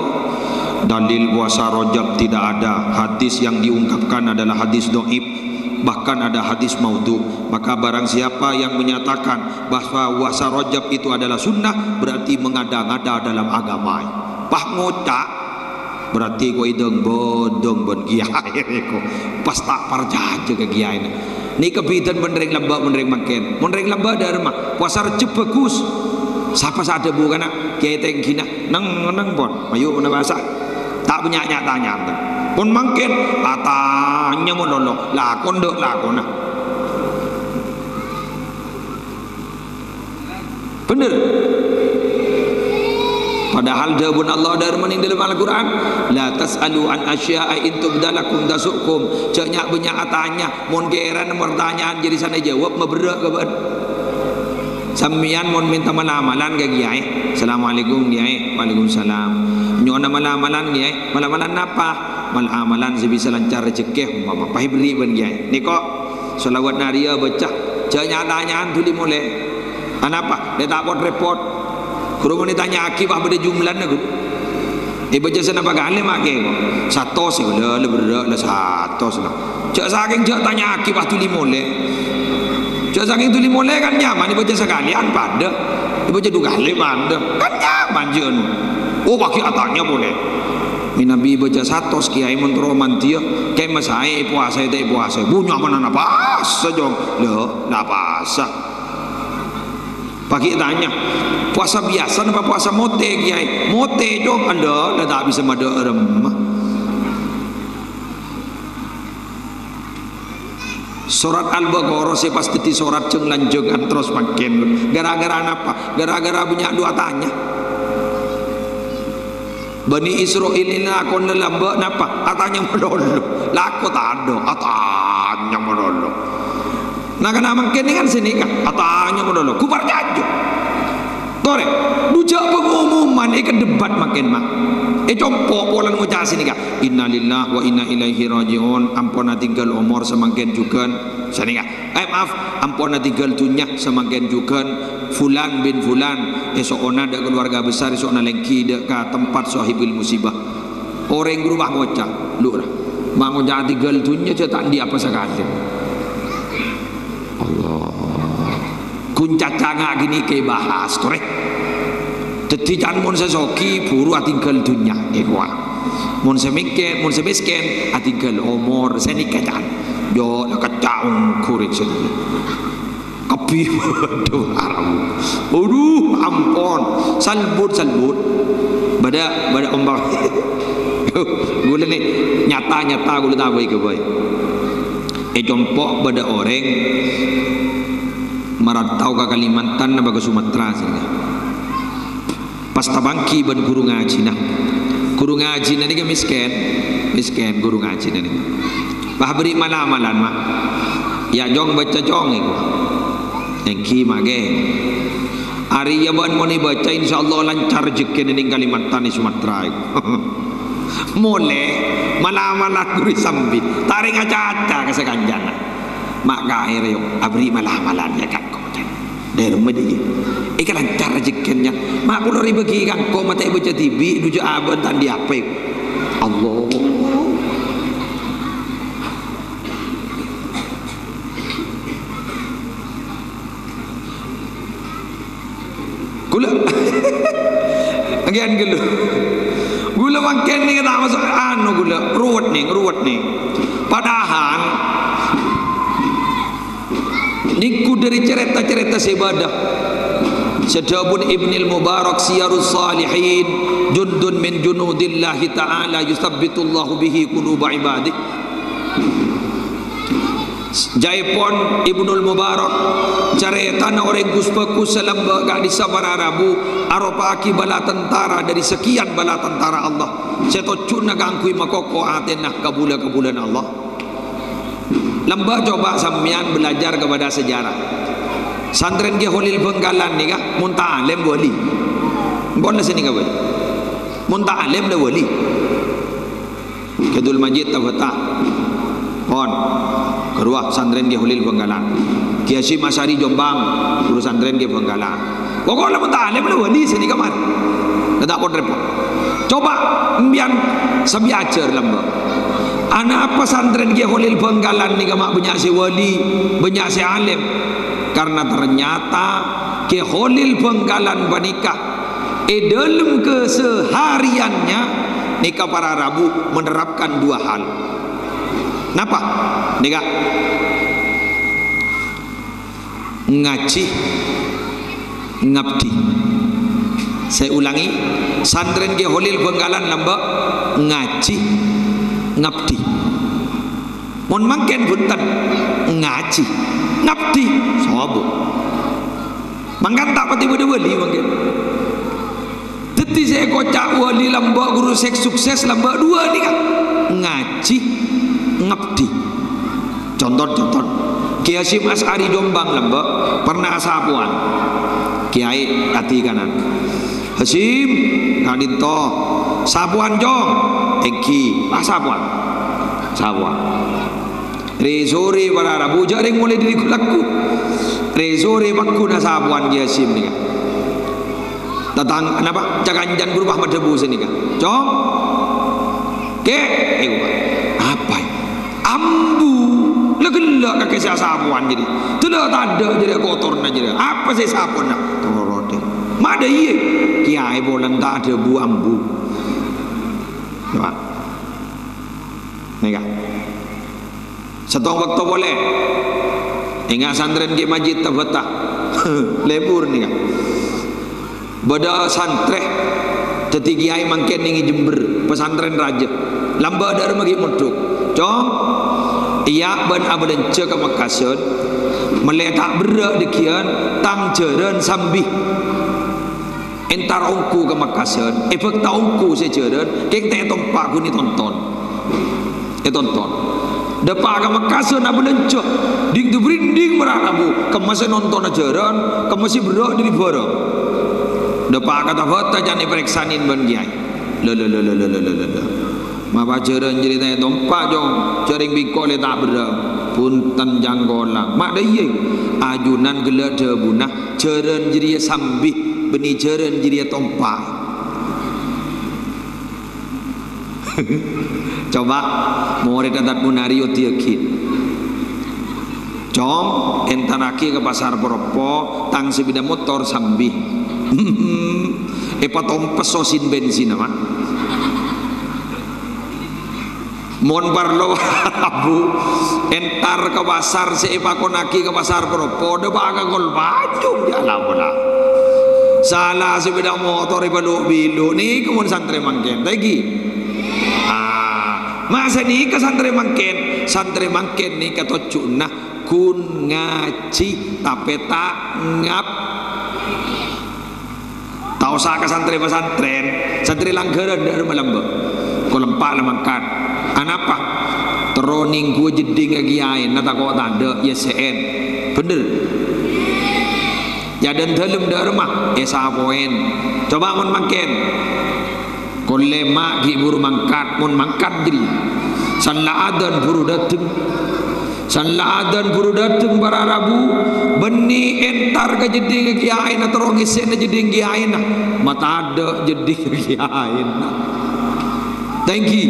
Dalil puasa Rajab tidak ada. Hadis yang diungkapkan adalah hadis dhaif. Bahkan ada hadis maudhu. Maka barang siapa yang menyatakan bahwa puasa Rajab itu adalah sunnah, berarti mengada-ngada dalam agama. Pas ngoca', berarti kok idâng-bâdâng bân kèyaè rèko. Pas ta' parcajâ ka kèyaèna. Nèka bhidhâna bân rèng lambâ' bân rèng mangkèn. Mon rèng lambâ' dhâremma, puasa Rejjhep bhâghus. Sapa sè adhâbu kana'? Kèyaè tèngghina. Neng-, neng pon, ayo, manabi sa. Ta' bânnya' nya-tanya'an. Pon mangkèn, atanya malolo, lakon dâ' lakona. Bhender. Padahal dhâbuna Allah dhâremma nèng dâlem Al-Qur'an, "La tas'alu an asya'a in tubda lakum tasu'kum." Jhâ' nya-bânnya' atanya, mon kèra pertanyaan jârèya sè èjâwâb, maberrâ' ka bâ'na. Sampèyan mon mènta mal-amalan ka kèyaè, "Assalamualaikum, Kèyaè." "Waalaikumsalam." "Nyo'ona mal-amalan, Kèyaè." "Mal-amalan napa?" "Mal-amalan sè bisa lancar rejhekkè, umpama." Pas èberri' bân kèyaè. Nèko, shalawat nariyah bâca. Jhâ' nya-tanya'an dhuli molè. Anapa? Lè ta' pot-rèpot. Ghuru mon ètanya'aghi, pas bâdâ jumlana, Ghuru. Èbâca sanapa kalè makè, kok? Satos, la, la berrâ', la satos, la. Jhâ' sakèng jhâ' tanya'aghi pas dhuli molè. Jhâ' sakèng dhuli molè kan nyaman, èbâca sakalèyan padâ. Èbâca du kalè padâ. Kan nyaman jiyâ, anu. Oh, pas ghi' atanya polè. Mènabi èbâca satos, Kèyaè, mon terro mandiyâ, kèng masaè èpowasè ta' èpowasè. Bu, nyamanna pas, Jong. Lho, la pas. Pas ghi' tanya, "Puasa biyasa napa puasa motè, Kèyaè?" "Motè, Cong." "Ella, la ta' bisa madâ' remma." Sorat Al-Baqarah sè pas dhâddhi sorat jhâng-lanjhângan terros mangkèn. Gara-gara napa? Gara-gara bânnya' du atanya. Bani Isra'il nèka lakona lambâ' napa? Atanya malolo. Lako tadâ', atanya malolo. Na-, kana' mangkèn nèka sè nèka, atanya malolo. Ghu parcajâ. Torè, du jhâ' pengumuman èkadebat mangkèn, ma'. Ècompo' polana ngoca' sè nèka, "Innalillahi wa inna ilaihi raji'un." Ampon atinggal omor samangkèn jhughân. Sè nèka. Eh, maaf, ampon atinggal dhunnya samangkèn jhughân, fulan bin fulan, èso'ona dâ' keluarga besar, èso'ona lèngghi dâ' ka tempat sahibul musibah. Orèng rowa ngoca', "Lho, ra, ma' ngoca' atinggal dhunnya jhâ' ta' andi' apa sakalè." Allah. Ghun caca nga' ghânèka èbahas, torè. Dhâddhi can mon sè soghi buru atinggal dhunnya, èkowa. Mon sè mèkkèr, mon sè mèskèn, atinggal omor, sè nèka can. Yo, la kacca ongghu rèng sè nèka. Kabbhi, waduh, haram. Waduh, ampon. Salbut, salbut. Bâdâ, bâdâ ombak. Ghulâ nè, nyata-nyata ghulâ tabâi ghâbây. Ècompo' bâdâ orèng marantau ka Kalimantan napa ka Sumatera sènga. Pas tapangghi bân ghuru ngajhina. Ghuru ngajhina nèka mèskèn, mèskèn ghuru ngajhina nèka. Pas aberri' mal-amalan, ma'. "Ya', Cong, bâca, Cong," èkowa. "Èngghi, ma', ghi." "Arèya bâ'na mon èbâca, insyaallah lancar rejhekkèna nèng Kalimantan, è Sumatera," èkowa. Molè, mal-amalan ghuru èsambit. Ta' rèng acaca ka sakancana. "Ma' kaè rèya, aberri' mal-amalan, ya, Kak." Dhâremma dhiyâ. Èkalancar rejhekkèna. Ma' polo rè bâgi ka engko' ma' ta' èbâca dhibi', du jhâ' abâ'na ta' andi' apa. Allah. Ghulâ. Aghân ghâllu. Ghulâ mangkèn nèka ta' maso' anu ghulâ. Ruwet nè, ruwet nè. Padahal Nèko dhâri carèta-carèta sè bâdâ. Sè dhâbuna Ibnul Mubarak, "Siyarus Salihin, jundun min junudillahi ta'ala, yutsabbitullahu bihi quluba ibadih." Jâèpon Ibnul Mubarak, carètana orèng ghus-bhâghus sè lambâ' ka'dissa' para rabu, aropa'aghi bala tantara dhâri sakèyan bala tantara Allah, sè tojjhuna kaangghuy makoko atèna kabulâ-kabulâna Allah. Lamba' coba sampèyan belajar kepada sejarah. Santrèn Kè Kholil Bhângkalan nèka, mon ta' alim wali. Ampon la sanèka bhâi. Mon ta' alim la wali. Kè Abdul Majid Tabata. Pon. Ghâruwa santrèn Kè Kholil Bhângkalan. Kè Hasyim Asy'ari Jombang, ghuru santrèn Kè Bhângkalan. Pokok la mon ta' alim la wali sanèka marè. La ta' pon repot. Coba sampèyan sabi ajhâr lamba'. Anapa santrèn Kè Kholil Bhângkalan nèka ma' bânnya' sè wali, bânnya' sè alim? Karena ternyata Kè Kholil Bhângkalan panèka è dâlem kesehariannya nèka para rabu menerapkan dua hal. Napa? Nèka. Ngajhi, ngabdi. Saya ulangi, santrèn Kè Kholil Bhângkalan lamba' ngajhi, ngabdi. Mon mangkèn bhunten, ngajhi, ngabdi, sobung. Mangkana ta' patè bâdâ wali mangkèn. Dhâddhi sè èkoca' wali lamba' ghuru sè sukses lamba' dua nèka. Ngajhi, ngabdi. Conto, conto. Kè Hasyim Asy'ari Jombang lamba' pernah asapowan. Kèyaè kadhi kanan. "Hasyim, ka'dinto. Sapowan, Cong." "Èngghi." "Ah, sapowan." Sapowan. Rè-sorè para rabu, jhâ' rèng molaè dâri ghu-, lagghu. Rè-sorè pagghun asapowan Kè Hasyim nèka. Tatang-, napa, ca-kancana ghuru pas madhâbu sanèka. "Cong." "Kè." "Èko, Pak." "Apa?" "Ambu." "La ghellâ' kakè sè asapowan jârèya. Dâlâ tadâ' jârèya kotorna jârèya. Apa sè sapona?" "Torotè." "Ma' dâ' iyâ." Kèyaè polana ta' adhâbu ambu. Coba. Nèka. Sèttong bâkto polè. Enga' santrèn Kè Majid Tabata. Lebur nèka. Bâdâ santrè dhâddhi kèyaè mangkèn neng è Jember, pesantren rajâ. Lamba' dâ' remma ghi' mondhuk. "Cong, iyâ bân abâlânjhâ ka Mekkasân. Mellè ta' berrâ' dhâgghiyân, tang jhârân sambi." Entar ongghu ka Mekkasân, è bâkto ongghu sè jhârân, kèng ta' ètompa' ghun ètonton. Ètonton. Dâpa' ka Mekkasân abâlânjhâ, ding-dubrinding para rabu, kemma sè nontonna jhârân, kemma sè berrâ' dâri bârâ'. Dâpa' ka Tabata can èparèksanè bân kèyaè. "La, la, la, la. Ma' pas jhârân jârèya ta' ètompa', Cong? Jhârân bengko lè ta' berrâ'." "Bhunten, cangkolang." "Ma' dâ' iyâ." Ajunan ghellâ' dhâbuna, "Jhârân jârèya sambi, bânnè jhârân jârèya tompa." Coba, morèdda Tad Munari oddhiyâghi. "Cong, entarraghi ka Pasar Poroppo, tang sepeda motor sambi." Èpatompes sosin bensinna, Pak. Mon parlo, Bu, entar ka pasar sè èpakonnaghi ka Pasar Poroppo, dâpa' ka Kol Pajung, ya Allah, pola. Sala sepeda motor èpalo'-bilo', nèka mon santrè mangkèn, ta' èngghi? Ah, ma' sanèka santrè mangkèn, santrè mangkèn nèka tojjhuna ghun ngajhi, tapè ta' ngab-, Ta' osa ka santrè-pasantrèn, santrè langghârân dâ' remma lamba'. Kol empa' la mangkat. Anapa? Terro nèngghuwâ jeddhingnga kèyaèna tako' tadâ', iyâ sè'en. Bhender? È adân dâlem dâ' remma, èsapoèn. Coba mon mangkèn. Kol lèma' ghi' buru mangkat, mon mangkat jârèya. San la adân buru dâteng. San la adân buru dâteng para rabu, bânnè entar ka jeddhingnga kèyaèna, terro ngèssèna jeddhing kèyaèna. Matadâ' jeddhingnga kèyaèna. Ta' èngghi.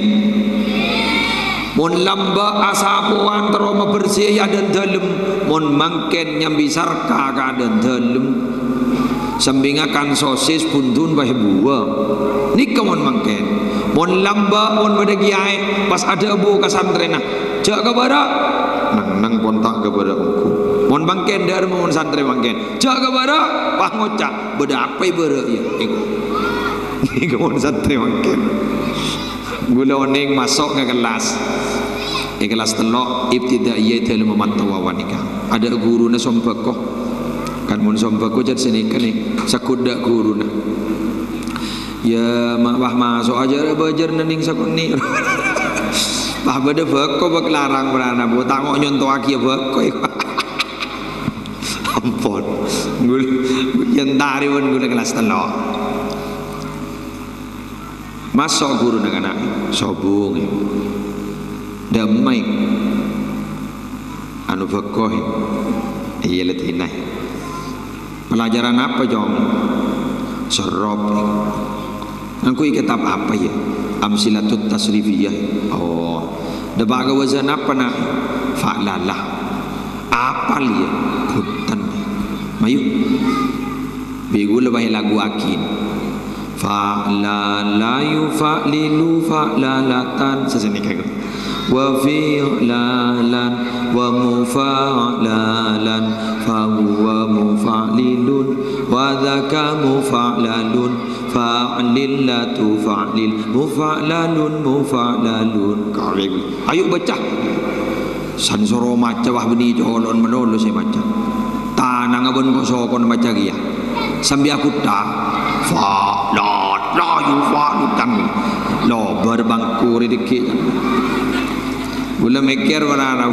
Mon lamba' asapowan terro mabersè è adân dâlem, mon mangkèn nyambi sarka ka adân dâlem. Sambi ngakan sosis bhundhun bhâi buwâ. Nèka mon mangkèn. Mon lamba', mon bâdâ kèyaè, pas adhâbu ka santrèna, "Jhâ' ka bârâ'." Neng-neng pon ta' ka bârâ' ongghu. Mon mangkèn, dâ' remma mon santrè mangkèn, "Jhâ' ka bârâ'." Pas ngoca', "Bâdâ apa è bârâ', yâ?" Nèka. Nèka mon santrè mangkèn. Ghulâ onèng maso' ka kellas. È kellas tello', ibtidaiyah, dâlem mattowa panèka. Adâ' ghuruna sombhâko. Kan mon sombhâko jhât sanèka nè, saghudhâ ghuruna. Yâ, ma-, wah, maso' ajârâ bâjâr nèng sakonè'. Pas bâdâ bhâko bâk larang, mrana, Bu, ta' ngo' nyontowaghi bhâko. Ampon. Ghul-, yèn tarèwon ghulâ kellas tello'. Maso' ghuruna kana', sobung, è. Dâmmai. Anu bhâko, è. Iyâ, la dinah. Pelajaran apa, Cong? Serrop. Ngangghuy kitab apa, yâ? Amsilatut Tasrifiyah. Oh. Dâpa' ka wazan apa, Na'? Fa'lalah. Apal, yâ? Bhunten. Mayu. Bi' ghulâ bâ'na laguwaghi. Fa'lala yufa'lilu fa'lalatan. Sasanèka, ghu. Wa fi'lalan wa mufa'lalan fa huwa mufa'lilun wa dzaka mufa'lalun fa'lil la tufa'lil mufa'lalun mufa'lalun. Kawè, ghu. Ayo bâca. San soro maca, wah, bânnè colo'na malolo sè maca. Tanangnga bân ko-, sokona maca kèya. Sambi aghutta. Fa, la, la, yu, fa, lu, tan. Lobâr bangku rè dâggi'. Ghulâ mèkkèr mara-mara.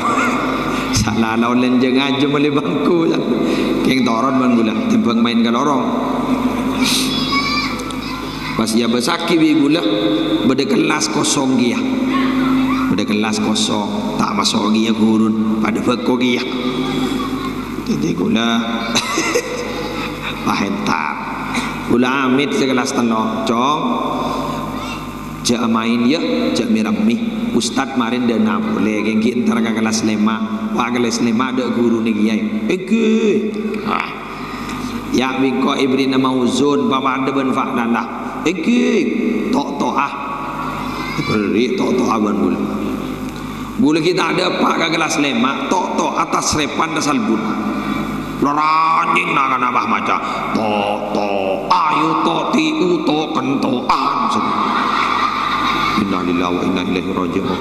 Sala la ollè jâng-ajâm ollè bangku. Kèng toron bân ghulâ, tèmbhâng maèn ka lorong. Pas èabâsaghi bi' ghulâ, bâdâ kellas kosong kèya. Bâdâ kellas kosong, ta' maso' kèya ghuruna, padâ bhâko kèya. Dhâddhi ghulâ, wah, entar. Ghulâ amit sè kellas tello', Cong. Jhâ' maèn, yâ, jhâ' mè-rammè. Ustad marèn dâna polè, kèng ghi' entar ka kellas lèma'. Wah, kellas lèma' dâ' ghuruna kèya. Èngghi. Wah. Ya' bengko èbherri'na mauzun, papadâ bân fa'lala. Èngghi, to'-to'a. Èbherri' to'-to'a bân ghulâ. Ghulâ ghi' ta' dâpa' ka kellas lèma', to'-to'a tasrèfan tasalbut. Laranyèng na'-kana' pas maca. To'-to'a, yu, to', ti'u, to', kento'an. Innalillahi wa inna ilaihi raji'un.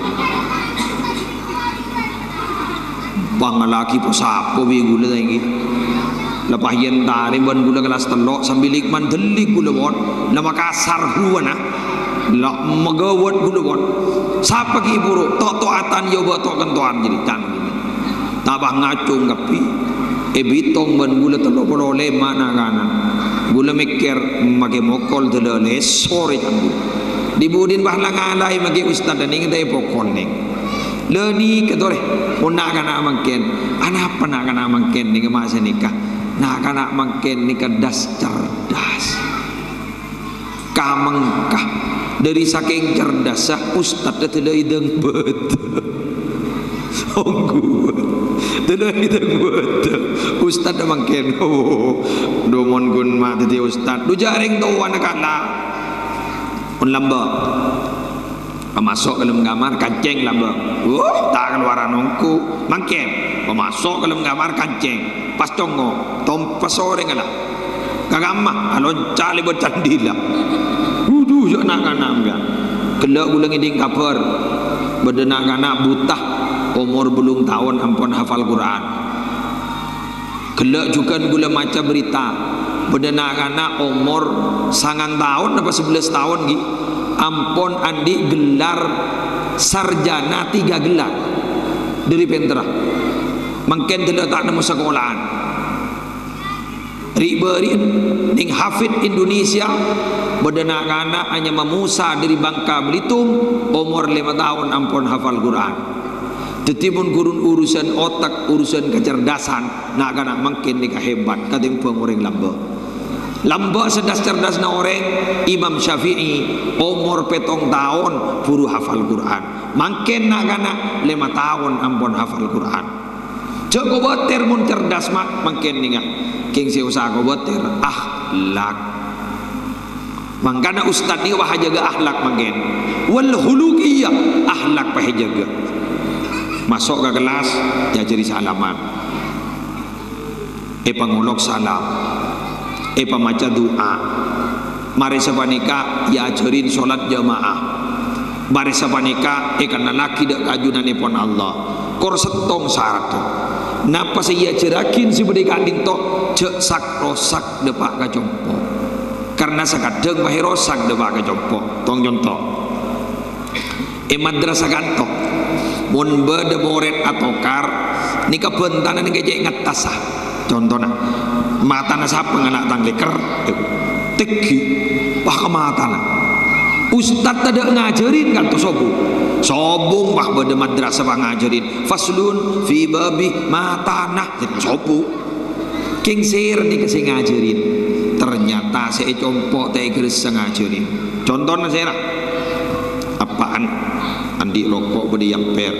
Pangallaghi po-sapo bi' ghulâ saènggi. La pas èntarè bân ghulâ kellas tello' sambi lèkman dâlli ghulâ, pon. La makasar buwâna. La maghâbây ghulâ, pon. Sapa ghi' buru to'-to'atan yâ bâ to' kento'an jârèya, can. Ta' pas ngacong kabbhi. Èbitong bân ghulâ tello polo lèma' na'-kana'. Ghulâ mèkkèr makè mokol dâlâ lèsor è can ghulâ. Di-budina pas la ngalaè makè ustad nèng ta' èpokol nèng. Lâ nèka torè, mon na'-kana' mangkèn. Anapa na'-kana' mangkèn nèka ma' sanèka? Na'-kana' mangkèn nèka das cerdas. Kamangka. Dâri sakèng cerdassa, ustadda dâlâ idâng bâdâ. Ongghu. Dâlâ idâng bâdâ. Ustadda mangkèn. Oh, dhu mon ghun ma' dhâddhi ustad. Dhu jhâ' rèng towana kala'. Mon lambâ'. Pamaso' ka dâlem kamar, kancèng lambâ'. Wuh, ta' kalowaran ongghu. Mangkèn, pamaso' ka dâlem kamar, kancèng. Pas congngo', tompes orèng la. Ka kamma, alonca' lèbât candhila. Wudhu, jhâ' na'-kana' mangkèn. Ghellâ' ghulâ ngèdhing kabhâr. Bâdâ na'-kana' buta, omor bâllung taon ampon hafal Qur'an. Ghellâ' jhughân ghulâ maca berita, bâdâ na'-kana' omor sangang taon apa sabellâs taon, ghi, ampon andi' gelar sarjana tiga gelar. Dâri pènterra. Mangkèn dâlâ ta' nemmo sakola'an. Ri'-bâri'en nèng Hafid Indonesia, bâdâ na'-kana' anyama Musa dâri Bangka Belitung, omor lèma taon ampon hafal Qur'an. Dhâddhi, mon ghun urusan otak, urusan kecerdasan, na'-kana' mangkèn nèka hebat katèmbhâng orèng lambâ'. Lambâ' sè das-cerdasna orèng, Imam Syafi'i, omor pètong taon buru hafal Qur'an. Mangkèn na'-kana' lèma taon ampon hafal Qur'an. Jhâ' kobâtèr mon cerdas, ma-, mangkèn nèka. Kèng sè osa kobâtèr, akhlak. Mangkana ustad nèka pas ajâgâ akhlak mangkèn. Wal khuluqiyah, akhlak pas èjâgâ. Maso' ka kellas, èajhâri salaman. Èpangolok salam. Èpamaca du'a. Marè sapanèka èajhârin sholat jamaah. Marè sapanèka èkennallaghi dâ' ka ajunannèpon Allah. Kor sèttong saradda. Napa sè èajhârraghi sè bâdâ è ka'dinto, jhâ' sak-rosak dâpa' ka compo'. Karna sakaddhâng pas èrosak dâpa' ka compo'. Tong conto. È madrasah kanto. Mon bâdâ morèd atokar, nèka bhântanna nèka cè' ngettassa. Contona, matana sapa ngala' tang lèkèr? Tèngghi, pas ka matana. Ustad tadâ' ngajhârin kantos sobung. Sobung, pas bâdâ madrasah pas ngajhârin. Faslun fi babi matana. Sobung. Kèng sèra nèka sè ngajhârin. Ternyata sè è compo' ta' èghâressa ngajhârin. Contona sèra. Eppa'na, andi' roko' bâdâ è amper,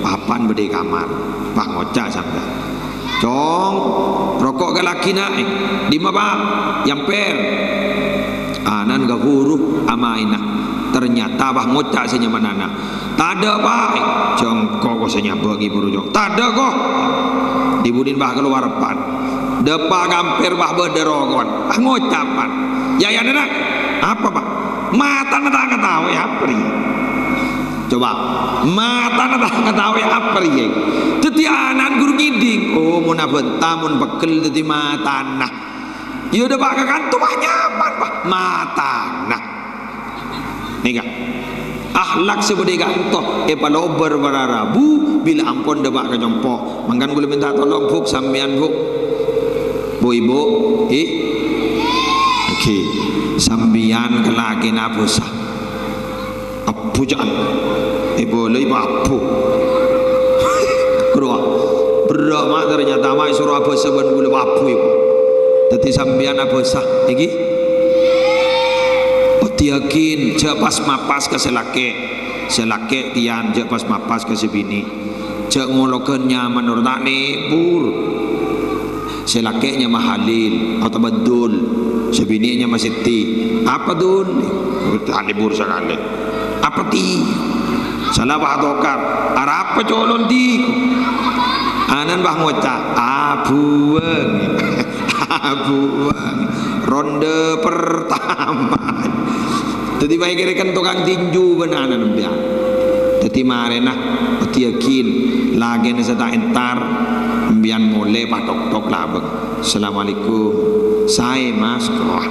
papan bâdâ è kamar, pas ngoca' sampèyan, "Cong, roko' ka lakèna, eh, dimma, Pa'?" "È amper." Ana'na kabhuru amaèna. Ternyata pas ngoca' sè nyamana ana', "Tadâ', Pa'." "Eh, jhâ' engko' ko sè nyabâ' ghi' buru, Cong." "Tadâ', ko." Dibudina pas kalowar eppa'na. Dâpa' ka amper pas bâdâ roko'an. Pas ngoca' eppa'na, "Yâ, yâ, Nana." "Apa, Pa'?" "Matana ta' ngataowè apa rèya." Coba, matana ta' ngataowè apa rèya. Dâddhi ana'na ghuru ngèdhing, "Oh, mon abhânta, mon pegghel dâddhi matana." Yâ, dâpa' ka kanto, pas nyaman, Pa'. Matana. Nèka. Akhlak sè bâdâ è kanto èpalobâr para rabu bilâ ampon dâpa' ka compo'. Mangkana kaulâ mènta tolong, Bu', sampèyan, Bu'. Bu', Ibu', i? Oke. Sampèyan ka lakèna abhâsa. Abu ca'na. Èbâlâi abu. Bro, berrâ', Ma', ternyata, Ma', èsoro abhâsa bân kaulâ abu, Ibu'. Dâddhi sampèyan abhâsa, èngghi? Odiyâghin, jhâ' pas-mapas ka sè lakè'. Sè lakè' kèyan jhâ' pas-mapas ka sè binè'. Jhâ' ngologân nyamana, ta' nèbur. Sè lakè' nyama Halil otabâ Dul. Sè binè' nyama Siti. Apa, Dul? Ta' nèbur sakalè. Apa, Ti? Sala pas atokar. Arapa, Cong, Ti? Ana'na pas ngoca', "Abuwâng." Abuwâng. Ronde pertama. Dâddhi, pas èkèrèken tokang tinju bân ana'na sampèyan. Dâddhi, marèna, odiyâghin, lakèna sè ta' entar, sampèyan molè patok-tok labâng. "Assalamualaikum." "Saè, Mas." Wah.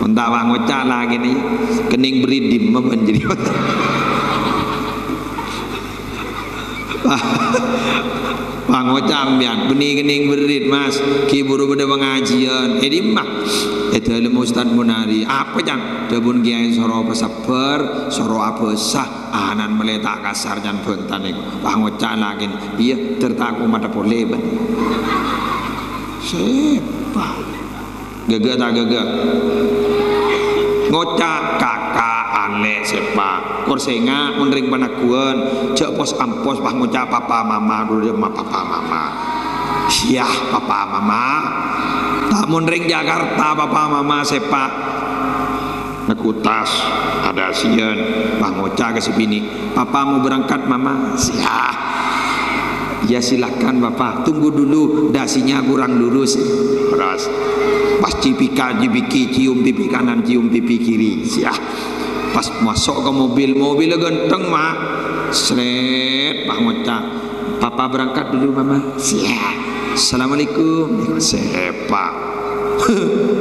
Mon ta' pas ngoca' lakèna, "Kenning bherri' dimma bân jârèya?" Pas ngoca' sampèyan, "Bânnè kenning bherri', Mas. Ghi' buru bâdâ pangajiyân." "È dimma?" "È dâlemma Ustad Munari." "Apa, Cong?" "Dhâbuna kèyaè soro pasebbhâr, soro abhâsa." Ana'na mellè ta' kasar, Cong, bhântan nèko. Pas ngoca' lakèna, "Iyâ, dâr ta' komadhâ polè, bân." Sèpa'. Ghâghâ ta' ghâghâ? Ngoca', "Kaka', alè', sèpa'. Kor sènga' mon rèng panagguwân, jhâ' pos-ampos pas ngoca' papa mama, dulu ma papa mama. Siyah papa mama. Ta' mon rèng Jakarta papa mama, sèpa'." Nèko tas, adhâsiyân, pas ngoca' ka sè binè', "Papa mau berangkat, Mama." "Siyah." "Ya, silakan, Papa. Tunggu dulu, dasinya kurang lurus." Ras. Pas cipika, cipiki, cium pipi kanan, cium pipi kiri. Siyah. Pas maso' ka mobil, mobilla ghântheng, Ma'. Sret, pas ngoca', "Papa berangkat dulu, Mama." Siyah. "Assalamualaikum." Sèpa'.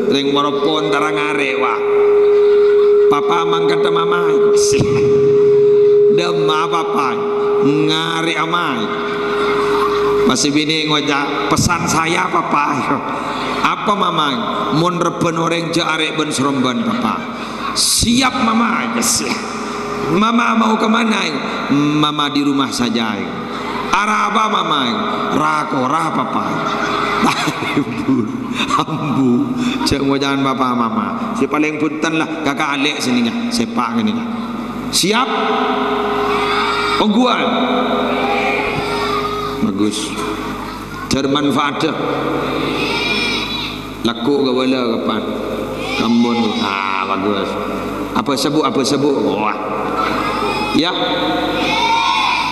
Rèng moro pon tarang arè', wah. "Papa mangkat, Mama." Siyah. "Dimma, Papa?" "Ngarè' Ama." Pas sè binè' ngoca', "Pesan saya, Papa." "Apa, Mama?" "Mon rebbhân orèng jhâ' arè' bân-sarombân, Papa." "Siap, Mama." Siyah. "Mama mau ke mana?" "Mama di rumah saja." "Arapa, Mama?" "Ra-kora, Papa." Ambu, ambu. Jhâ' ngoca'an papa mama. Sè palèng bhunten la, kaka' alè' sè nèka, sèpa' ghânèka. Siap? Ongghuwân. Bagus. Jhâr manfaat, dâ. Lagghu' kabâlâ kapan? Kambun. Ah, bagus. Abhâsa, Bu', abhâsa, Bu'. Wah. Ya.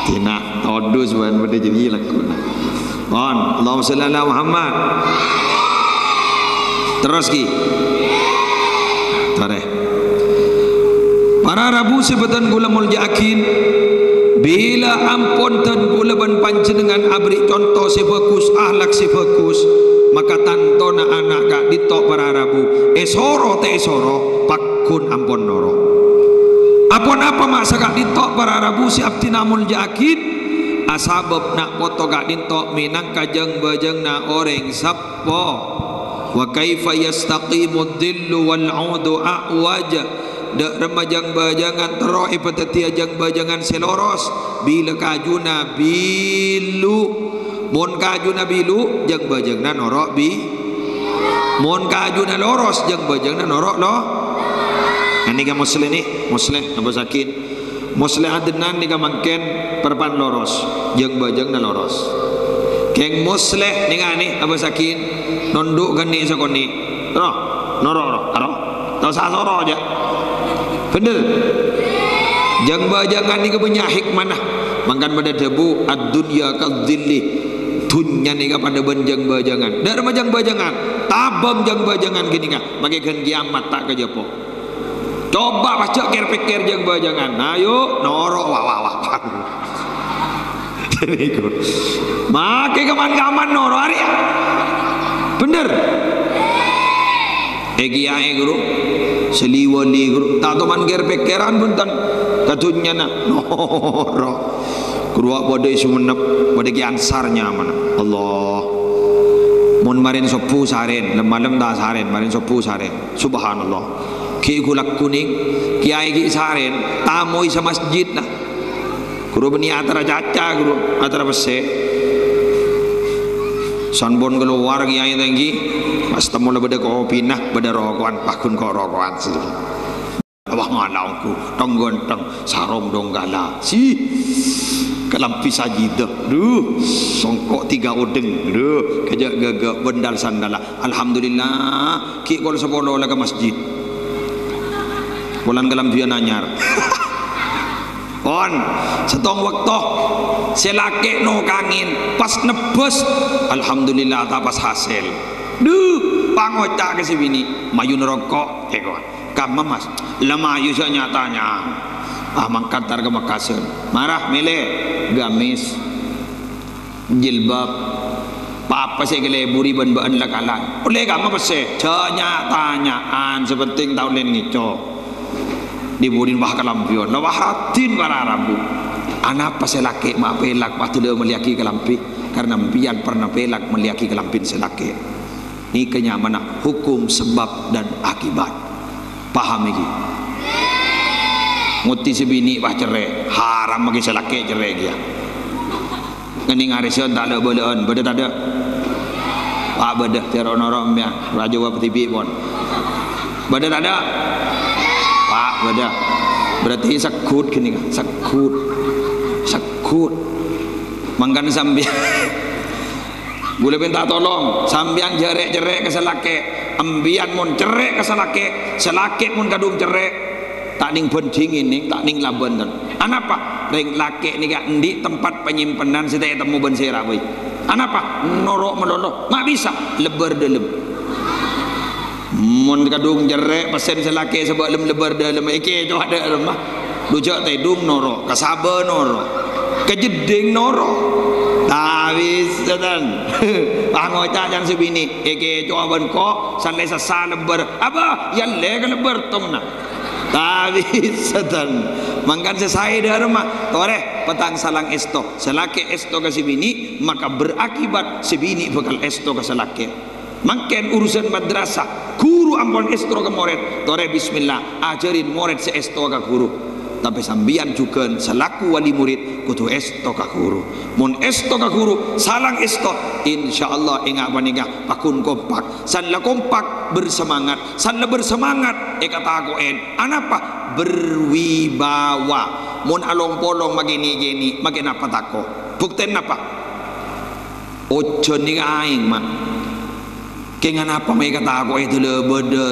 Tina, todus bân padâ jârèya lagghu'na. Pon, Allahumma shalli ala Muhammad. Terros, ghi. Torè. Para rabu sè bâdhân kaulâ molja'aghi, bilâ ampon dhân kaulâ bân panjhennengngan aberri' conto sè bhâghus, akhlak sè bhâghus, maka tantona ana' ka'dinto para rabu, èsoro ta' èsoro, pagghun ampon noro'. Aponapa ma' saka'dinto para rabu sè abdhina molja'aghi? Asabâb na' poto ka'dinto mènangka jâng-bâjânganna orèng seppo. Wa kaifa yastaqimu dhillu wal 'udu a'waj? Dâ' remma jâng-bâjângan terro èpadhâddhiyâ jâng-bâjângan sè loros, bilâ kajuna bilu? Mon kajuna bilu, jâng-bâjânganna noro' bi-, mon kajuna loros, jâng-bâjânganna noro' lo-, anèka Mosleh nè, Mosleh, abâsaghin. Mosleh adhânnan nèka mangkèn parappa'na loros, jâng-bâjânganna loros. Kèng Mosleh nèka nè, abâsaghin, nondhu' ghâni' sakonè'. Ro, noro', ro, aro. Ta' osa soro jâ. Bhender. Jâng-bâjângan nèka bânnya' hikmana. Mangkana bâdâ dhâbu, "Ad-dunya kadh-dhilli." Dhunnya nèka padâ bân jâng-bâjângan. Dâ' remma jâng-bâjângan. Tabâng jâng-bâjângan ghânèka. Makè ghân kiamat ta' kajhâpo. Coba pajhât kèr-pèkkèr jâng-bâjângan. Ayo, noro', wa, wa, wa. Makè kaman-kaman noro' arèya. Bhender. È kiyaè, ghuru. Sè li-wali, ghuru. Ta' toman kèr-pèkkèran, bhunten. Ka dhunnyana. Noro'. Ghuru, bâdâ è Sumenep, bâdâ Kè Ansar nyamana. Allah. Mon marèn sobbhu sarèn, lem-malem ta' sarèn, marèn sobbhu sarèn. Subhanallah. Ghi' ghulâ kunèng, kiyaè ghi' sarèn, tamoy samasjid, nah. Ghuru bânnè atara caca, ghuru, atara pèssè. San pon kalowar kiyaè ta' ènggi, pas temmo la bâdâ kopina, bâdâ roko'an, paghun ko' roko'an sih. Wah, ngala' ongghu, tong-ghântèng, sarong donggala. Sih, kalambhi sajidah. Duh, songko' tiga odeng. Duh, kajâ' ghâghâ, bendal sandala. Alhamdulillah, ghi' kol sapolo la ka masjid. Polana kalambhiyân anyar. Pon, sèttong bâkto, sè lakè' nokangè, pas nebbhâs. Alhamdulillah, ta' pas hasèl. Duh, pangoca' ka sè binè', "Mayu naroko', èko." "Kamma, Mas?" "La mayu sè nya-tanya'an." Ah, mangkat tar ka Mekkasân. Mara, mèlè, gamis, jilbab, pa-apa sè èkaleburi bân bâ'ân la kala. Ollè kamma pèssè? Jhâ' nya-tanya'an, sè penting ta' ollè ngèco. Diburi wah kalambhiyân. La wah raddhin para rabu. Anapa sè lakè' ma' pèlak padâ la mellèyaghi kalambhi? Karna empèyan pernah pèlak mellèyaghi kalambhina sè lakè'. Nèka nyamana hukum sebab dan akibat. Paham iki? Ngoddhi sè binè' pas cerrè', haram maghi sè lakè' cerrè' kèya. Ngènèng arèsèn ta' la'-bâlâ'ân, bâdâ tadâ'? Pa' bâdâ, tèro noro' empèyan, ra jâwâb dhibi' pon. Bâdâ tadâ'? Pa' bâdâ. Berarti segghut ghânèka, segghut. Segghut. Mangkana sampèyan Ghulâ mènta tolong, sampèyan jhâ' rè'-cerrè' ka sè lakè'. Empèyan mon cerrè' ka sè lakè', sè lakè' mon kadhung cerrè', ta' nèng bhândhingè nèng, ta' nèng labân, ten. Anapa? Rèng lakè' nèka andi' tempat panyimpenan sè ta' ètemmo bân sè ra bhâi. Anapa? Noro' malolo. Ma' bisa, lebbâr dâlem. Mon kadhung cerrè' pèssèna sè lakè' sabâ' lem-, lebbâr dâlem, èkèco'a dâ' remma. Dhu jhâ' tèdung noro', ka sabâ noro', ka jeddhing noro'. Ta' bisa, ten. Pangoca' can sè binè', èkèco'a bân ko', san lè sassa lebbâr. Abâ, yâ lè ka lebbâr tongna. Ta' bisa, ten. Mangkana sè saè dâ' remma, torè, pètang salang èsto. Sè lakè' èsto ka sè binè', maka berakibat sè binè' bhâkal èsto ka sè lakè'. Mangkèn urusan madrasah, ghuru ampon èsto ka morèd, torè bismillah, ajhârin morèd sè èsto ka ghuru. Tapè sampèyan jhughân salaku wali murid kodhu èsto ka ghuru. Mon èsto ka ghuru, salang èsto, insyaallah ènga' panèka pagghun kompak. San la kompak, bersemangat. San la bersemangat, èkatako'è. Anapa? Berwibawa. Mon along-polong makè nè'-kènè', makè napa tako'? Buktèna napa? Ojhân nèka aèng, Ma'. Kèng anapa ma' èkatako'è dâlâ bâdâ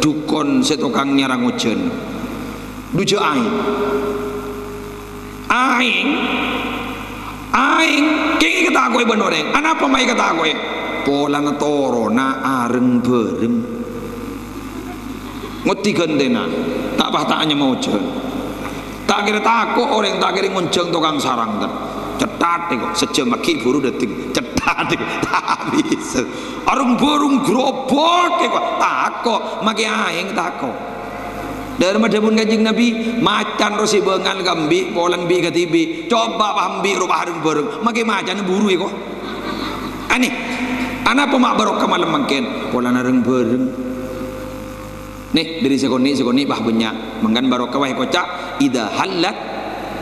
dhukon sè tokang nyarang ojhân? Dhu jhâ' aèng. Aèng, aèng, kèng èkatako'è bân orèng. Anapa ma' èkatako'è? Polana toronna areng-bhâreng. Ngoddhi ghântèna, ta' pas ta' nyemma ojhân. Ta' kèra tako' orèng, ta' kèra ngonjhâng tokang sarang, ten. Cettat, èko, sajjhâm aghi' buru dâteng. Cettat, èko, ta' bisa. Arung-barung grobak, èko, tako', makè aèng tako'. Dhâremma dhâbuna Kanjeng Nabi, "Macan rowa sè bângal ka embi', polana embi' kadhibi'. Coba pas embi' rowa pas rèng-bhâreng, makè macanna buru èko." Anè. Anapa ma' barokah malem mangkèn? Polana rèng-bhâreng. Nè, dhâri sakonè', sakonè' pas bânnya'. Mangkana barokah wah èkoca', "Idza hallat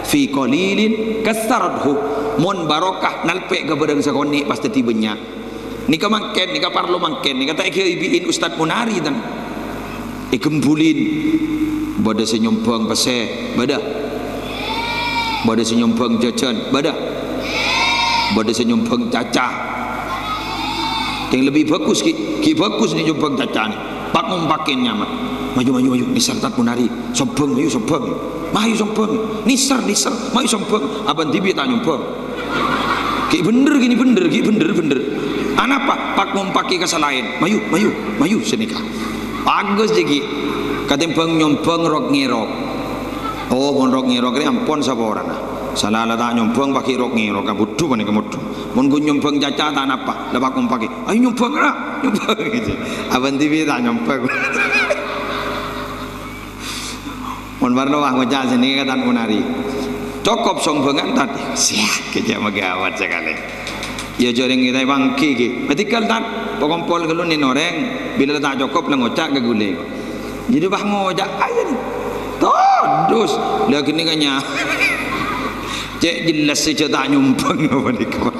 fi qalilin kassarathu." Mon barokah nalpè' ka bhârâng sakonè' pas dhâddhi bânnya'. Nèka mangkèn, nèka parlo mangkèn, nèka ta' èghâibhi'in Ustad Munari, tan. Ègembulin. Bâdâ sè nyombhâng pèssè, bâdâ. Bâdâ sè nyombhâng jhâjhân, bâdâ. Bâdâ sè nyombhâng caca. Yang lebbi bhâghus, ghi', ghi' bhâghus nè nyombhâng caca nè. Pak-ngompakè nyaman. "Maju, maju, maju. Nèser Tad Munari. Sombhâng, maju, sombhâng. Maju, sombhâng. Nèser, nèser. Maju, sombhâng." Abâ'na dhibi' ta' nyombhâng. Ghi' bhender, ghi' bhender, ghi' bhender, bhender. Anapa? Pak-ngompakè ka sè laèn. "Maju, maju, maju," sanèka. Bhâghus jâ ghi'. Katèmbhâng nyombhâng rok-ngèrok. Oh, mon rok-ngèrok rè ampon saporana. Sala la ta' nyombhâng paghi' rok-ngèrok, kabudhu panèka modhu. Mon ghun nyombhâng caca ta' napa, la pak-ngompakè. "Ayo nyombhâng, ra, nyombhâng," gitu. Abâ'na dhibi' ta' nyombhâng. Mon parlo wah ngoca' sè nèka ka Tad Munari. Cokop sombhângan Tad. Siap, kèjhâ' maghâbây sakalè. Iyâ, jhâ' rèng kita pangghi, ghi. Mèdikal, Tad. Pakompol ghâllu nèng orèng. Bilâ la ta' cokop, la ngoca' ka ghulâ. Jadi pas ngoca', "Ayo, nih." Todus. Lah, ghânèka nya. Cè' jelas sè jhâ' ta' nyombhâng apa nèka.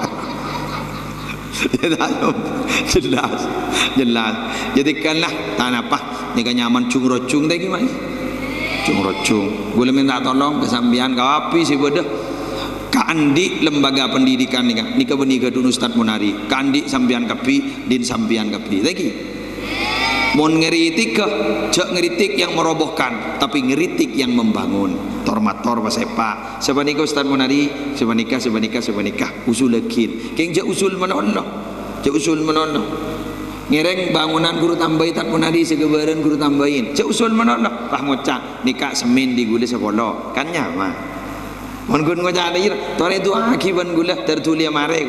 Jhâ' ta' nyombhâng. Jelas. Jelas. Jadi kan lah, ta' napa. Nèka nyaman jung-rojung ta' ghi, Mas? Jung-rojung. Ghulâ mènta tolong ka sampèyan, kabbhi sè bâdâ. Kaandi' lembaga pendidikan nèka. Nèka bânnè ghâdhuwân Ustad Munari. Kaandi' sampèyan kabbhi, dhin sampèyan kabbhi. Ta' ghi? Mon ngritik, jhâ' ngritik yang merobohkan, tapi ngritik yang membangun. Tor-mator pasèpa'. Sapanèka Ustad Munari, sapanèka, sapanèka, sapanèka. Usullaghin. Kèng jhâ' usul malolo. Jhâ' usul malolo. Ngèrèng bangunan ghuru tambâi Tad Munari, saghâbârân ghuru tambâi. Jhâ' usul malolo. Pas ngoca', "Nèka semmèn dhi ghulâ sapolo." Kan nyaman. Mon ghun ngoca' dhâjâ, "Torè du'aaghi bân ghulâ, dâr dhuli marè."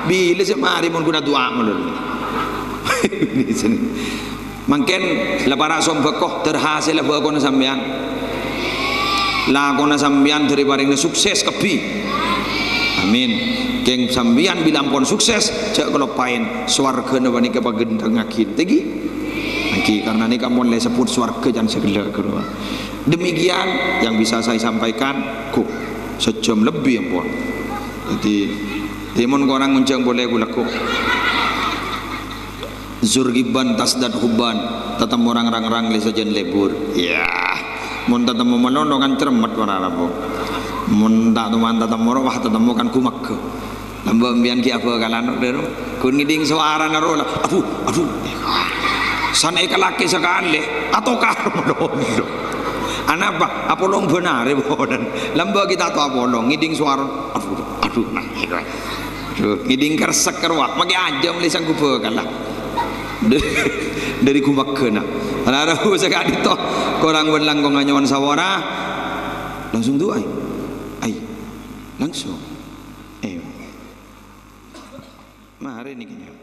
Bilâ sè marè mon ghun adu'a malolo. Mangkèn la para' sombhâko, dâr hasèlla bhâkona sampèyan. Lakona sampèyan dâri parèngna sukses kabbhi. Amin. Kèng sampèyan bilâ ampon sukses, jhâ' kaloppaèn sowarghâna panèka paghândhângngaghi. Ta' ghi? Èngghi, karena nèka mon la èsebbhut sowarghâ can sè ghellâ', ghuru. Demikian yang bisa saya sampaikan, kok sajjhâm lebbi ampon. Jadi, dhimèn korang ngonjhâng polè ghulâ, kok. Zur ghibban tasdad hubban, tatemmo rang-rang-rang lè sajân lebur. Yah, mon tatemmo malolo kan cermet para' rabu. Mon ta' toman tatemmo ro, wah, tatemmo kan ghumegghâ. Lambâ' sampèyan ghi' abhâkalan, dhâru. Ghun ngèdhing sowarana ro la, "Adu, adu." Sanèka lakè sakalè, atokar malolo. Anapa? Apolong bân arè polana. Lambâ' ghi' ta' tao apolong, ngèdhing sowara, "Adu, adu, nah, adu." Adu, ngèdhing karsek rowa, makè ajâm lè sanggup bhâkalla. Dâri, dâri ghumegghâna. Ra-, rabu saka'dinto, korang bân langkong anyo'on sawara. Langsung du'a, ai. Ai. Langsung. Ayo. Marè nèka, nyo.